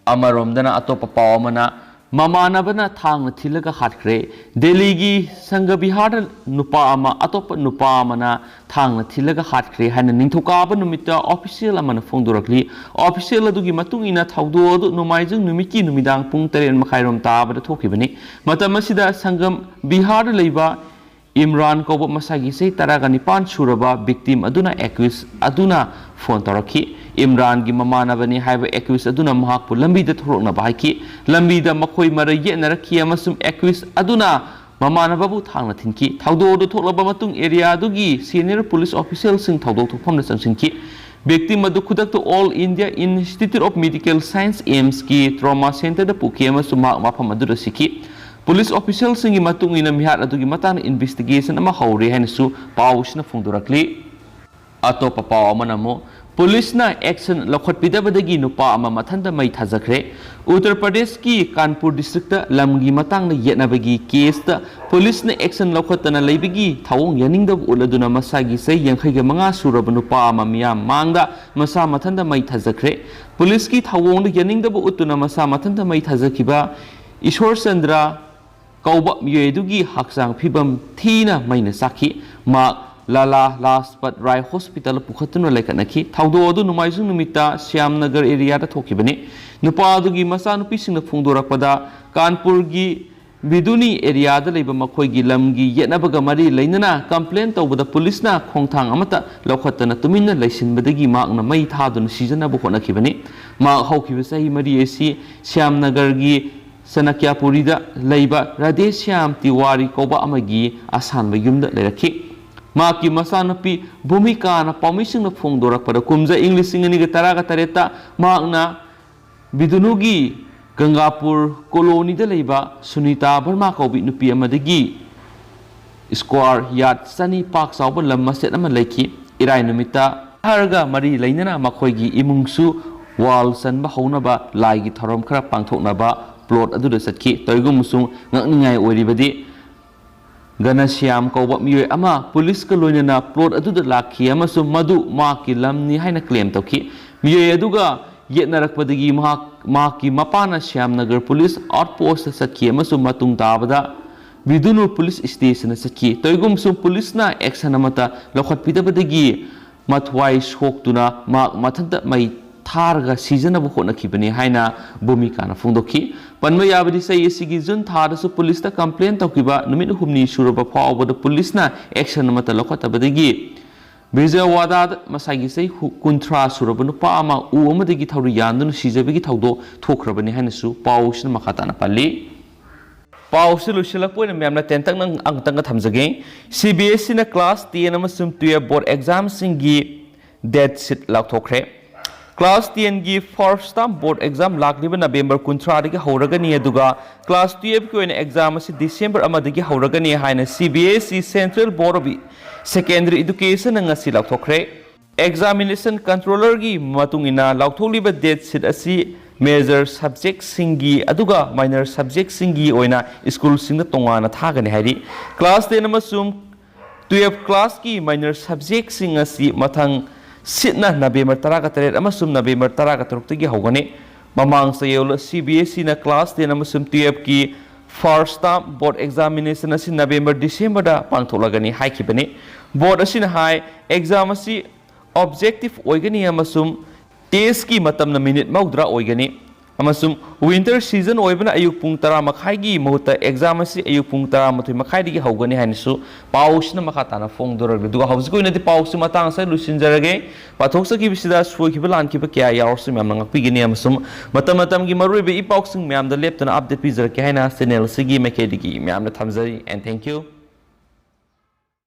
ꯑꯃꯔꯣꯝꯗꯅ ꯑꯇꯣꯞꯄ ꯄꯥꯎ ꯑꯃꯅ, ꯃꯃꯥꯟꯅꯕꯅ ꯊꯥꯡꯅ ꯊꯤꯜꯂꯒ ꯍꯥꯠꯈ꯭ꯔꯦ꯫ ꯗꯦꯜꯂꯤꯒꯤ ꯁꯪꯒ ꯕꯤꯍꯥꯔꯗ ꯅꯨꯄꯥ ꯑꯃ ꯑꯇꯣꯞꯄ ꯅꯨꯄꯥ ꯑꯃꯅ ꯊꯥꯡꯅ ꯊꯤꯜꯂꯒ ꯍꯥꯠꯈ꯭ꯔꯦ ꯍꯥꯏꯅ ꯅꯤꯡꯊꯧꯀꯥꯕ ꯅꯨꯃꯤꯠꯇ ꯑꯣꯐꯤꯁꯤꯌꯦꯜ ꯑꯃꯅ ꯐꯣꯡꯗꯣꯔꯛꯂꯤ꯫ ꯑꯣꯐꯤꯁꯤꯌꯦꯜ ꯑꯗꯨꯒꯤ ꯃꯇꯨꯡ ꯏꯟꯅ ꯊꯧꯗꯣꯛ ꯑꯗꯨ ꯅꯣꯡꯃꯥꯏꯖꯤꯡ ꯅꯨꯃꯤꯠꯀꯤ ꯅꯨꯃꯤꯗꯥꯡ ꯄꯨꯡ ꯇꯔꯦꯠ ꯃꯈꯥꯏꯔꯣꯝ ꯇꯥꯕꯗ ꯊꯣꯛꯈꯤꯕꯅꯤ꯫ ꯃꯇꯝ ꯑꯁꯤꯗ ꯁꯪꯒꯝ ꯕꯤꯍꯥꯔꯗ ꯂꯩꯕ ꯏꯝꯔꯥꯟ ꯀꯧꯕ ꯃꯁꯥꯒꯤ ꯆꯍꯤ ꯇꯔꯥꯒ ꯅꯤꯄꯥꯟ ꯁꯨꯔꯕ ꯚꯤꯛꯇꯤꯝ ꯑꯗꯨꯅ ꯑꯦꯀ꯭ꯌꯨꯁ ꯑꯗꯨꯅ ꯐꯣꯟ ꯇꯧꯔꯛꯈꯤ꯫ ꯏꯝꯔꯥꯟꯒꯤ ꯃꯃꯥꯟꯅꯕꯅꯤ ꯍꯥꯏꯕ ꯑꯦꯀ꯭ꯌꯨꯁ ꯑꯗꯨꯅ ꯃꯍꯥꯛꯄꯨ ꯂꯝꯕꯤꯗ ꯊꯣꯛꯂꯛꯅꯕ ꯍꯥꯏꯈꯤ꯫ ꯂꯝꯕꯤꯗ ꯃꯈꯣꯏ ꯃꯔꯩ ꯌꯦꯠꯅꯔꯛꯈꯤ ꯑꯃꯁꯨꯡ ꯑꯦꯀ꯭ꯌꯨꯁ ꯑꯗꯨꯅ ꯃꯃꯥꯟꯅꯕꯕꯨ ꯊꯥꯡꯅ ꯊꯤꯟꯈꯤ꯫ ꯊꯧꯗꯣꯛ ꯑꯗꯨ ꯊꯣꯛꯂꯕ ꯃꯇꯨꯡ ꯑꯦꯔꯤꯌꯥ ꯑꯗꯨꯒꯤ ꯁꯦꯅꯤꯌꯔ ꯄꯨꯂꯤꯁ ꯑꯣꯐꯤꯁꯤꯌꯦꯜꯁꯤꯡ ꯊꯧꯗꯣꯛ ꯊꯣꯛꯐꯝꯗ ꯆꯪꯁꯤꯟꯈꯤ꯫ ꯚꯤꯛꯇꯤꯝ ꯑꯗꯨ ꯈꯨꯗꯛꯇ all India institute of medical science, ꯑꯦꯝꯁꯀꯤ ꯇ꯭ꯔꯣꯃꯥ ꯁꯦꯟꯇꯔꯗ ꯄꯨꯈꯤ ꯑꯃꯁꯨꯡ ꯃꯍꯥꯛ ꯃꯐꯝ ꯑꯗꯨꯗ ꯁꯤꯈꯤ꯫ ꯄꯨꯂꯤꯁ ꯑꯣꯐꯤꯁꯤꯌꯦꯜꯁꯤꯡꯒꯤ ꯃꯇꯨꯡ ꯏꯟꯅ ꯃꯤꯍꯥꯠ ꯑꯗꯨꯒꯤ ꯃꯇꯥꯡꯗ ꯏꯟꯚꯦꯁꯇꯤꯒꯦꯁꯟ ꯑꯃ ꯍꯧꯔꯦ ꯍꯥꯏꯅꯁꯨ ꯄꯥꯎꯁꯤꯅ ꯐꯣꯡꯗꯣꯔꯛꯂꯤ꯫ ꯑꯇꯣꯞꯄ ꯄꯥꯎ ꯑꯃꯅ ꯑꯃꯨꯛ, ꯄꯨꯂꯤꯁꯅ ꯑꯦꯛꯁꯟ ꯂꯧꯈꯠꯄꯤꯗꯕꯗꯒꯤ ꯅꯨꯄꯥ ꯑꯃ ꯃꯊꯟꯇ ꯃꯩ ꯊꯥꯖꯈ꯭ꯔꯦ꯫ ꯎꯠꯇꯔ ꯄ꯭ꯔꯗꯦꯁꯀꯤ ꯀꯥꯟꯄꯨꯔ ꯗꯤꯁꯇ꯭ꯔꯤꯛꯇ ꯂꯝꯒꯤ ꯃꯇꯥꯡꯗ ꯌꯦꯠꯅꯕꯒꯤ ꯀꯦꯁꯇ ꯄꯨꯂꯤꯁꯅ ꯑꯦꯛꯁꯟ ꯂꯧꯈꯠꯇꯅ ꯂꯩꯕꯒꯤ ꯊꯧꯑꯣꯡ ꯌꯥꯅꯤꯡꯗꯕ ꯎꯠꯂꯗꯨꯅ ꯃꯁꯥꯒꯤ ꯆꯍꯤ ꯌꯥꯡꯈꯩꯒ ꯃꯉꯥ ꯁꯨꯔꯕ ꯅꯨꯄꯥ ꯑꯃ ꯃꯤꯌꯥꯝ ꯃꯥꯡꯗ ꯃꯁꯥ ꯃꯊꯟꯇ ꯃꯩ ꯊꯥꯖꯈ꯭ꯔꯦ꯫ ꯄꯨꯂꯤꯁꯀꯤ ꯊꯧꯑꯣꯡꯗ ꯌꯥꯅꯤꯡꯗꯕ ꯎꯠꯇꯨꯅ ꯃꯁꯥ ꯃꯊꯟꯇ ꯃꯩ ꯊꯥꯖꯈꯤꯕ ꯏꯁꯣꯔ ꯆꯟꯗ꯭ꯔ ꯀꯧꯕ ꯃꯤꯑꯣꯏ ꯑꯗꯨꯒꯤ ꯍꯛꯆꯥꯡ ꯐꯤꯕꯝ ꯊꯤꯅ ꯃꯩꯅ ꯆꯥꯛꯈꯤ꯫ ꯃꯍꯥꯛ ꯂꯥꯂꯥ ꯂꯥꯖꯄꯠ ꯔꯥꯏ ꯍꯣꯁꯄꯤꯇꯥꯜꯗ ꯄꯨꯈꯠꯇꯨꯅ ꯂꯩꯈꯠꯅꯈꯤ꯫ ꯊꯧꯗꯣꯛ ꯑꯗꯨ ꯅꯣꯡꯃꯥꯏꯖꯤꯡ ꯅꯨꯃꯤꯠꯇ ꯁ꯭ꯌꯥꯝ ꯅꯒꯔ ꯑꯦꯔꯤꯌꯥꯗ ꯊꯣꯛꯈꯤꯕꯅꯤ꯫ ꯅꯨꯄꯥ ꯑꯗꯨꯒꯤ ꯃꯆꯥꯅꯨꯄꯤꯁꯤꯡꯅ ꯐꯣꯡꯗꯣꯔꯛꯄꯗ, ꯀꯥꯟꯄꯨꯔꯒꯤ ꯕꯤꯗꯨꯅꯤ ꯑꯦꯔꯤꯌꯥꯗ ꯂꯩꯕ ꯃꯈꯣꯏꯒꯤ ꯂꯝꯒꯤ ꯌꯦꯠꯅꯕꯒ ꯃꯔꯤ ꯂꯩꯅꯅ ꯀꯝꯄ꯭ꯂꯦꯟ ꯇꯧꯕꯗ ꯄꯨꯂꯤꯁꯅ ꯈꯣꯡꯊꯥꯡ ꯑꯃꯠꯇ ꯂꯧꯈꯠꯇꯅ ꯇꯨꯃꯤꯟꯅ ꯂꯩꯁꯤꯟꯕꯗꯒꯤ ꯃꯍꯥꯛꯅ ꯃꯩ ꯊꯥꯗꯨꯅ ꯁꯤꯖꯅꯕ ꯍꯣꯠꯅꯈꯤꯕꯅꯤ꯫ ꯃꯍꯥꯛ ꯍꯧꯈꯤꯕ ꯆꯍꯤ ꯃꯔꯤ ꯑꯁꯤ ꯁ꯭ꯌꯥꯝ ꯅꯒꯔꯒꯤ ꯆꯅꯀ꯭ꯌꯥꯄꯨꯔꯤꯗ ꯂꯩꯕ ꯔꯥꯙꯦꯁ꯭ꯌꯥꯝ ꯇꯤꯋꯥꯔꯤ ꯀꯧꯕ ꯑꯃꯒꯤ ꯑꯁꯥꯟꯕ ꯌꯨꯝꯗ ꯂꯩꯔꯛꯈꯤ꯫ ꯃꯍꯥꯛꯀꯤ ꯃꯆꯥꯅꯨꯄꯤ ꯚꯨꯃꯤꯀꯥꯅ ꯄꯥꯎꯃꯤꯁꯤꯡꯅ ꯐꯣꯡꯗꯣꯔꯛꯄꯗ, ꯀꯨꯝꯖꯥ ꯏꯪ ꯂꯤꯁꯤꯡ ꯑꯅꯤꯒ ꯇꯔꯥꯒ ꯇꯔꯦꯠꯇ ꯃꯍꯥꯛꯅ ꯕꯤꯗꯨꯅꯨꯒꯤ ꯒꯪꯒꯥꯄꯨꯔ ꯀꯣꯂꯣꯅꯤꯗ ꯂꯩꯕ ꯁꯨꯅꯤꯇꯥ ꯕꯔꯃꯥ ꯀꯧꯕꯤ ꯅꯨꯄꯤ ꯑꯃꯗꯒꯤ ꯁ꯭ꯀ꯭ꯋꯥꯔ ꯌꯥꯔꯗ ꯆꯅꯤ ꯄꯥꯛ ꯆꯥꯎꯕ ꯂꯝ ꯃꯆꯦꯠ ꯑꯃ ꯂꯩꯈꯤ꯫ ꯏꯔꯥꯏ ꯅꯨꯃꯤꯠꯇ ꯁꯍꯔꯒ ꯃꯔꯤ ꯂꯩꯅꯅ ꯃꯈꯣꯏꯒꯤ ꯏꯃꯨꯡꯁꯨ ꯋꯥꯜ ꯆꯟꯕ ꯍꯧꯅꯕ ꯂꯥꯏꯒꯤ ꯊꯧꯔꯝ ꯈꯔ ꯄꯥꯡꯊꯣꯛꯅꯕ ꯄ꯭ꯂꯣꯠ ꯑꯗꯨꯗ ꯆꯠꯈꯤ꯫ ꯇꯧꯏꯒꯨꯝꯕꯁꯨꯡ ꯉꯛꯅꯤꯡꯉꯥꯏ ꯑꯣꯏꯔꯤꯕꯗꯤ, ꯒꯅꯁ꯭ꯌꯥꯝ ꯀꯧꯕ ꯃꯤꯑꯣꯏ ꯑꯃ ꯄꯨꯂꯤꯁꯀ ꯂꯣꯏꯅꯅ ꯄ꯭ꯂꯣꯠ ꯑꯗꯨꯗ ꯂꯥꯛꯈꯤ ꯑꯃꯁꯨꯡ ꯃꯗꯨ ꯃꯍꯥꯛꯀꯤ ꯂꯝꯅꯤ ꯍꯥꯏꯅ ꯀ꯭ꯂꯦꯝ ꯇꯧꯈꯤ꯫ ꯃꯤꯑꯣꯏ ꯑꯗꯨꯒ ꯌꯦꯠꯅꯔꯛꯄꯗꯒꯤ ꯃꯍꯥꯛ, ꯃꯍꯥꯛꯀꯤ ꯃꯄꯥꯅ ꯁ꯭ꯌꯥꯝ ꯅꯒꯔ ꯄꯨꯂꯤꯁ ꯑꯥꯎꯠꯄꯣꯁꯇ ꯆꯠꯈꯤ ꯑꯃꯁꯨꯡ ꯃꯇꯨꯡ ꯇꯥꯕꯗ ꯕꯤꯗꯨꯅꯨ ꯄꯨꯂꯤꯁ ꯁ꯭ꯇꯦꯁꯟꯗ ꯆꯠꯈꯤ꯫ ꯇꯧꯏꯒꯨꯝꯕꯁꯨꯡ ꯄꯨꯂꯤꯁꯅ ꯑꯦꯛꯁꯟ ꯑꯃꯠꯇ ꯂꯧꯈꯠꯄꯤꯗꯕꯗꯒꯤ ꯃꯊ꯭ꯋꯥꯏ ꯁꯣꯛꯇꯨꯅ ꯃꯍꯥꯛ ꯃꯊꯟꯇ ꯃꯩ ꯊꯥꯔꯒ ꯁꯤꯖꯅꯕ ꯍꯣꯠꯅꯈꯤꯕꯅꯤ ꯍꯥꯏꯅ ꯚꯨꯃꯤꯀꯥꯅ ꯐꯣꯡꯗꯣꯛꯈꯤ꯫ ꯄꯟꯕ ꯌꯥꯕꯗꯤ, ꯆꯍꯤ ꯑꯁꯤꯒꯤ ꯖꯨꯟ ꯊꯥꯗꯁꯨ ꯄꯨꯂꯤꯁꯇ ꯀꯝꯄ꯭ꯂꯦꯟ ꯇꯧꯈꯤꯕ ꯅꯨꯃꯤꯠ ꯍꯨꯝꯅꯤ ꯁꯨꯔꯕ ꯐꯥꯎꯕꯗ ꯄꯨꯂꯤꯁꯅ ꯑꯦꯛꯁꯟ ꯑꯃꯠꯇ ꯂꯧꯈꯠꯇꯕꯗꯒꯤ ꯕꯤꯖꯌꯋꯥꯗꯥꯗ ꯃꯁꯥꯒꯤ ꯆꯍꯤ ꯍꯨ-, ꯀꯨꯟꯊ꯭ꯔꯥ ꯁꯨꯔꯕ ꯅꯨꯄꯥ ꯑꯃ ꯎ ꯑꯃꯗꯒꯤ ꯊꯧꯔꯤ ꯌꯥꯟꯗꯨꯅ ꯁꯤꯖꯕꯒꯤ ꯊꯧꯗꯣꯛ ꯊꯣꯛꯈ꯭ꯔꯕꯅꯤ ꯍꯥꯏꯅꯁꯨ ꯄꯥꯎꯁꯤꯅ ꯃꯈꯥ ꯇꯥꯅ ꯄꯜꯂꯤ꯫ ꯄꯥꯎꯁꯤ ꯂꯣꯏꯁꯤꯜꯂꯛꯄ ꯑꯣꯏꯅ ꯃꯌꯥꯝꯅ ꯇꯦꯟꯇꯛꯅ ꯑꯃꯨꯛꯇꯪꯒ ꯊꯝꯖꯒꯦ꯫ ꯁꯤ ꯕꯤ ꯑꯦꯁ ꯏꯅ ꯀ꯭ꯂꯥꯁ ꯇꯦꯟ ꯑꯃꯁꯨꯡ ꯇꯨꯌꯦꯜꯞ ꯕꯣꯔꯗ ꯑꯦꯛꯖꯥꯝꯁꯤꯡꯒꯤ ꯗꯦꯠ ꯁꯤꯠ ꯂꯥꯎꯊꯣꯛꯈ꯭ꯔꯦ꯫ ꯀ꯭ꯂꯥꯁ ꯇꯦꯟꯒꯤ ꯐꯥꯔꯁ ꯇꯥꯔꯝ ꯕꯣꯔꯗ ꯑꯦꯛꯖꯥꯝ ꯂꯥꯛꯂꯤꯕ ꯅꯕꯦꯝꯕꯔ ꯀꯨꯟꯊ꯭ꯔꯥꯗꯒꯤ ꯍꯧꯔꯒꯅꯤ, ꯑꯗꯨꯒ ꯀ꯭ꯂꯥꯁ ꯇꯨꯌꯦꯜꯞꯀꯤ ꯑꯣꯏꯅ ꯑꯦꯛꯖꯥꯝ ꯑꯁꯤ ꯗꯤꯁꯦꯝꯕꯔ ꯑꯃꯗꯒꯤ ꯍꯧꯔꯒꯅꯤ ꯍꯥꯏꯅ C B S E central board of Secondary Education ꯅ ꯉꯁꯤ ꯂꯥꯎꯊꯣꯛꯈ꯭ꯔꯦ꯫ Examination Controller ꯒꯤ ꯃꯇꯨꯡ ꯏꯟꯅ ꯂꯥꯎꯊꯣꯛꯂꯤꯕ date sheet ꯑꯁꯤ major subject ꯁꯤꯡꯒꯤ ꯑꯗꯨꯒ minor subject ꯁꯤꯡꯒꯤ ꯑꯣꯏꯅ ꯁ꯭ꯀꯨꯜꯁꯤꯡꯗ ꯇꯣꯉꯥꯟꯅ ꯊꯥꯒꯅꯤ ꯍꯥꯏꯔꯤ꯫ Class ten ꯑꯃꯁꯨꯡ twelve class ꯀꯤ minor subject ꯁꯤꯡ ꯑꯁꯤ ꯃꯊꯪ ꯁꯤꯠꯅ November ꯇꯔꯥꯒ ꯇꯔꯦꯠ ꯑꯃꯁꯨꯡ November ꯇꯔꯥꯒ ꯇꯔꯨꯛꯇꯒꯤ ꯍꯧꯒꯅꯤ꯫ ꯃꯃꯥꯡ ꯆꯌꯣꯜ C B S E ꯅ class ten ꯑꯃꯁꯨꯡ twelve ꯀꯤ first term board examination ꯑꯁꯤ November December ꯗ ꯄꯥꯡꯊꯣꯛꯂꯒꯅꯤ ꯍꯥꯏꯈꯤꯕꯅꯤ꯫ Board ꯑꯁꯤꯅ ꯍꯥꯏ, exam ꯑꯁꯤ objective ꯑꯣꯏꯒꯅꯤ ꯑꯃꯁꯨꯡ test ꯀꯤ ꯃꯇꯝꯅ minute ꯃꯧꯗ꯭ꯔꯥ ꯑꯣꯏꯒꯅꯤ꯫ ꯑꯃꯁꯨꯡ winter season ꯑꯣꯏꯕꯅ ꯑꯌꯨꯛ ꯄꯨꯡ ꯇꯔꯥ ꯃꯈꯥꯏꯒꯤ ꯃꯍꯨꯠꯇ exam ꯑꯁꯤ ꯑꯌꯨꯛ ꯄꯨꯡ ꯇꯔꯥꯃꯥꯊꯣꯏ ꯃꯈꯥꯏꯗꯒꯤ ꯍꯧꯒꯅꯤ ꯍꯥꯏꯅꯁꯨ ꯄꯥꯎꯁꯤꯅ ꯃꯈꯥ ꯇꯥꯅ ꯐꯣꯡꯗꯣꯔꯛꯂꯤ꯫ ꯑꯗꯨꯒ ꯍꯧꯖꯤꯛꯀꯤ ꯑꯣꯏꯅꯗꯤ ꯄꯥꯎꯁꯤ ꯃꯇꯥꯡ ꯑꯁꯤꯗ ꯂꯣꯏꯁꯤꯟꯖꯔꯒꯦ꯫ ꯄꯥꯊꯣꯛꯆꯈꯤꯕꯁꯤꯗ ꯁꯣꯏꯈꯤꯕ ꯂꯥꯟꯈꯤꯕ ꯀꯌꯥ ꯌꯥꯎꯔꯁꯨ ꯃꯌꯥꯝꯅ ꯉꯥꯛꯄꯤꯒꯅꯤ ꯑꯃꯁꯨꯡ ꯃꯇꯝ ꯃꯇꯝꯒꯤ ꯃꯔꯨꯑꯣꯏꯕ ꯏ ꯄꯥꯎꯁꯤꯡ ꯃꯌꯥꯝꯗ ꯂꯦꯞꯇꯅ update ꯄꯤꯖꯔꯛꯀꯦ ꯍꯥꯏꯅ channel ꯑꯁꯤꯒꯤ ꯃꯥꯏꯀꯩꯗꯒꯤ ꯃꯌꯥꯝꯅ ꯊꯝꯖꯔꯤ꯫ And thank you꯫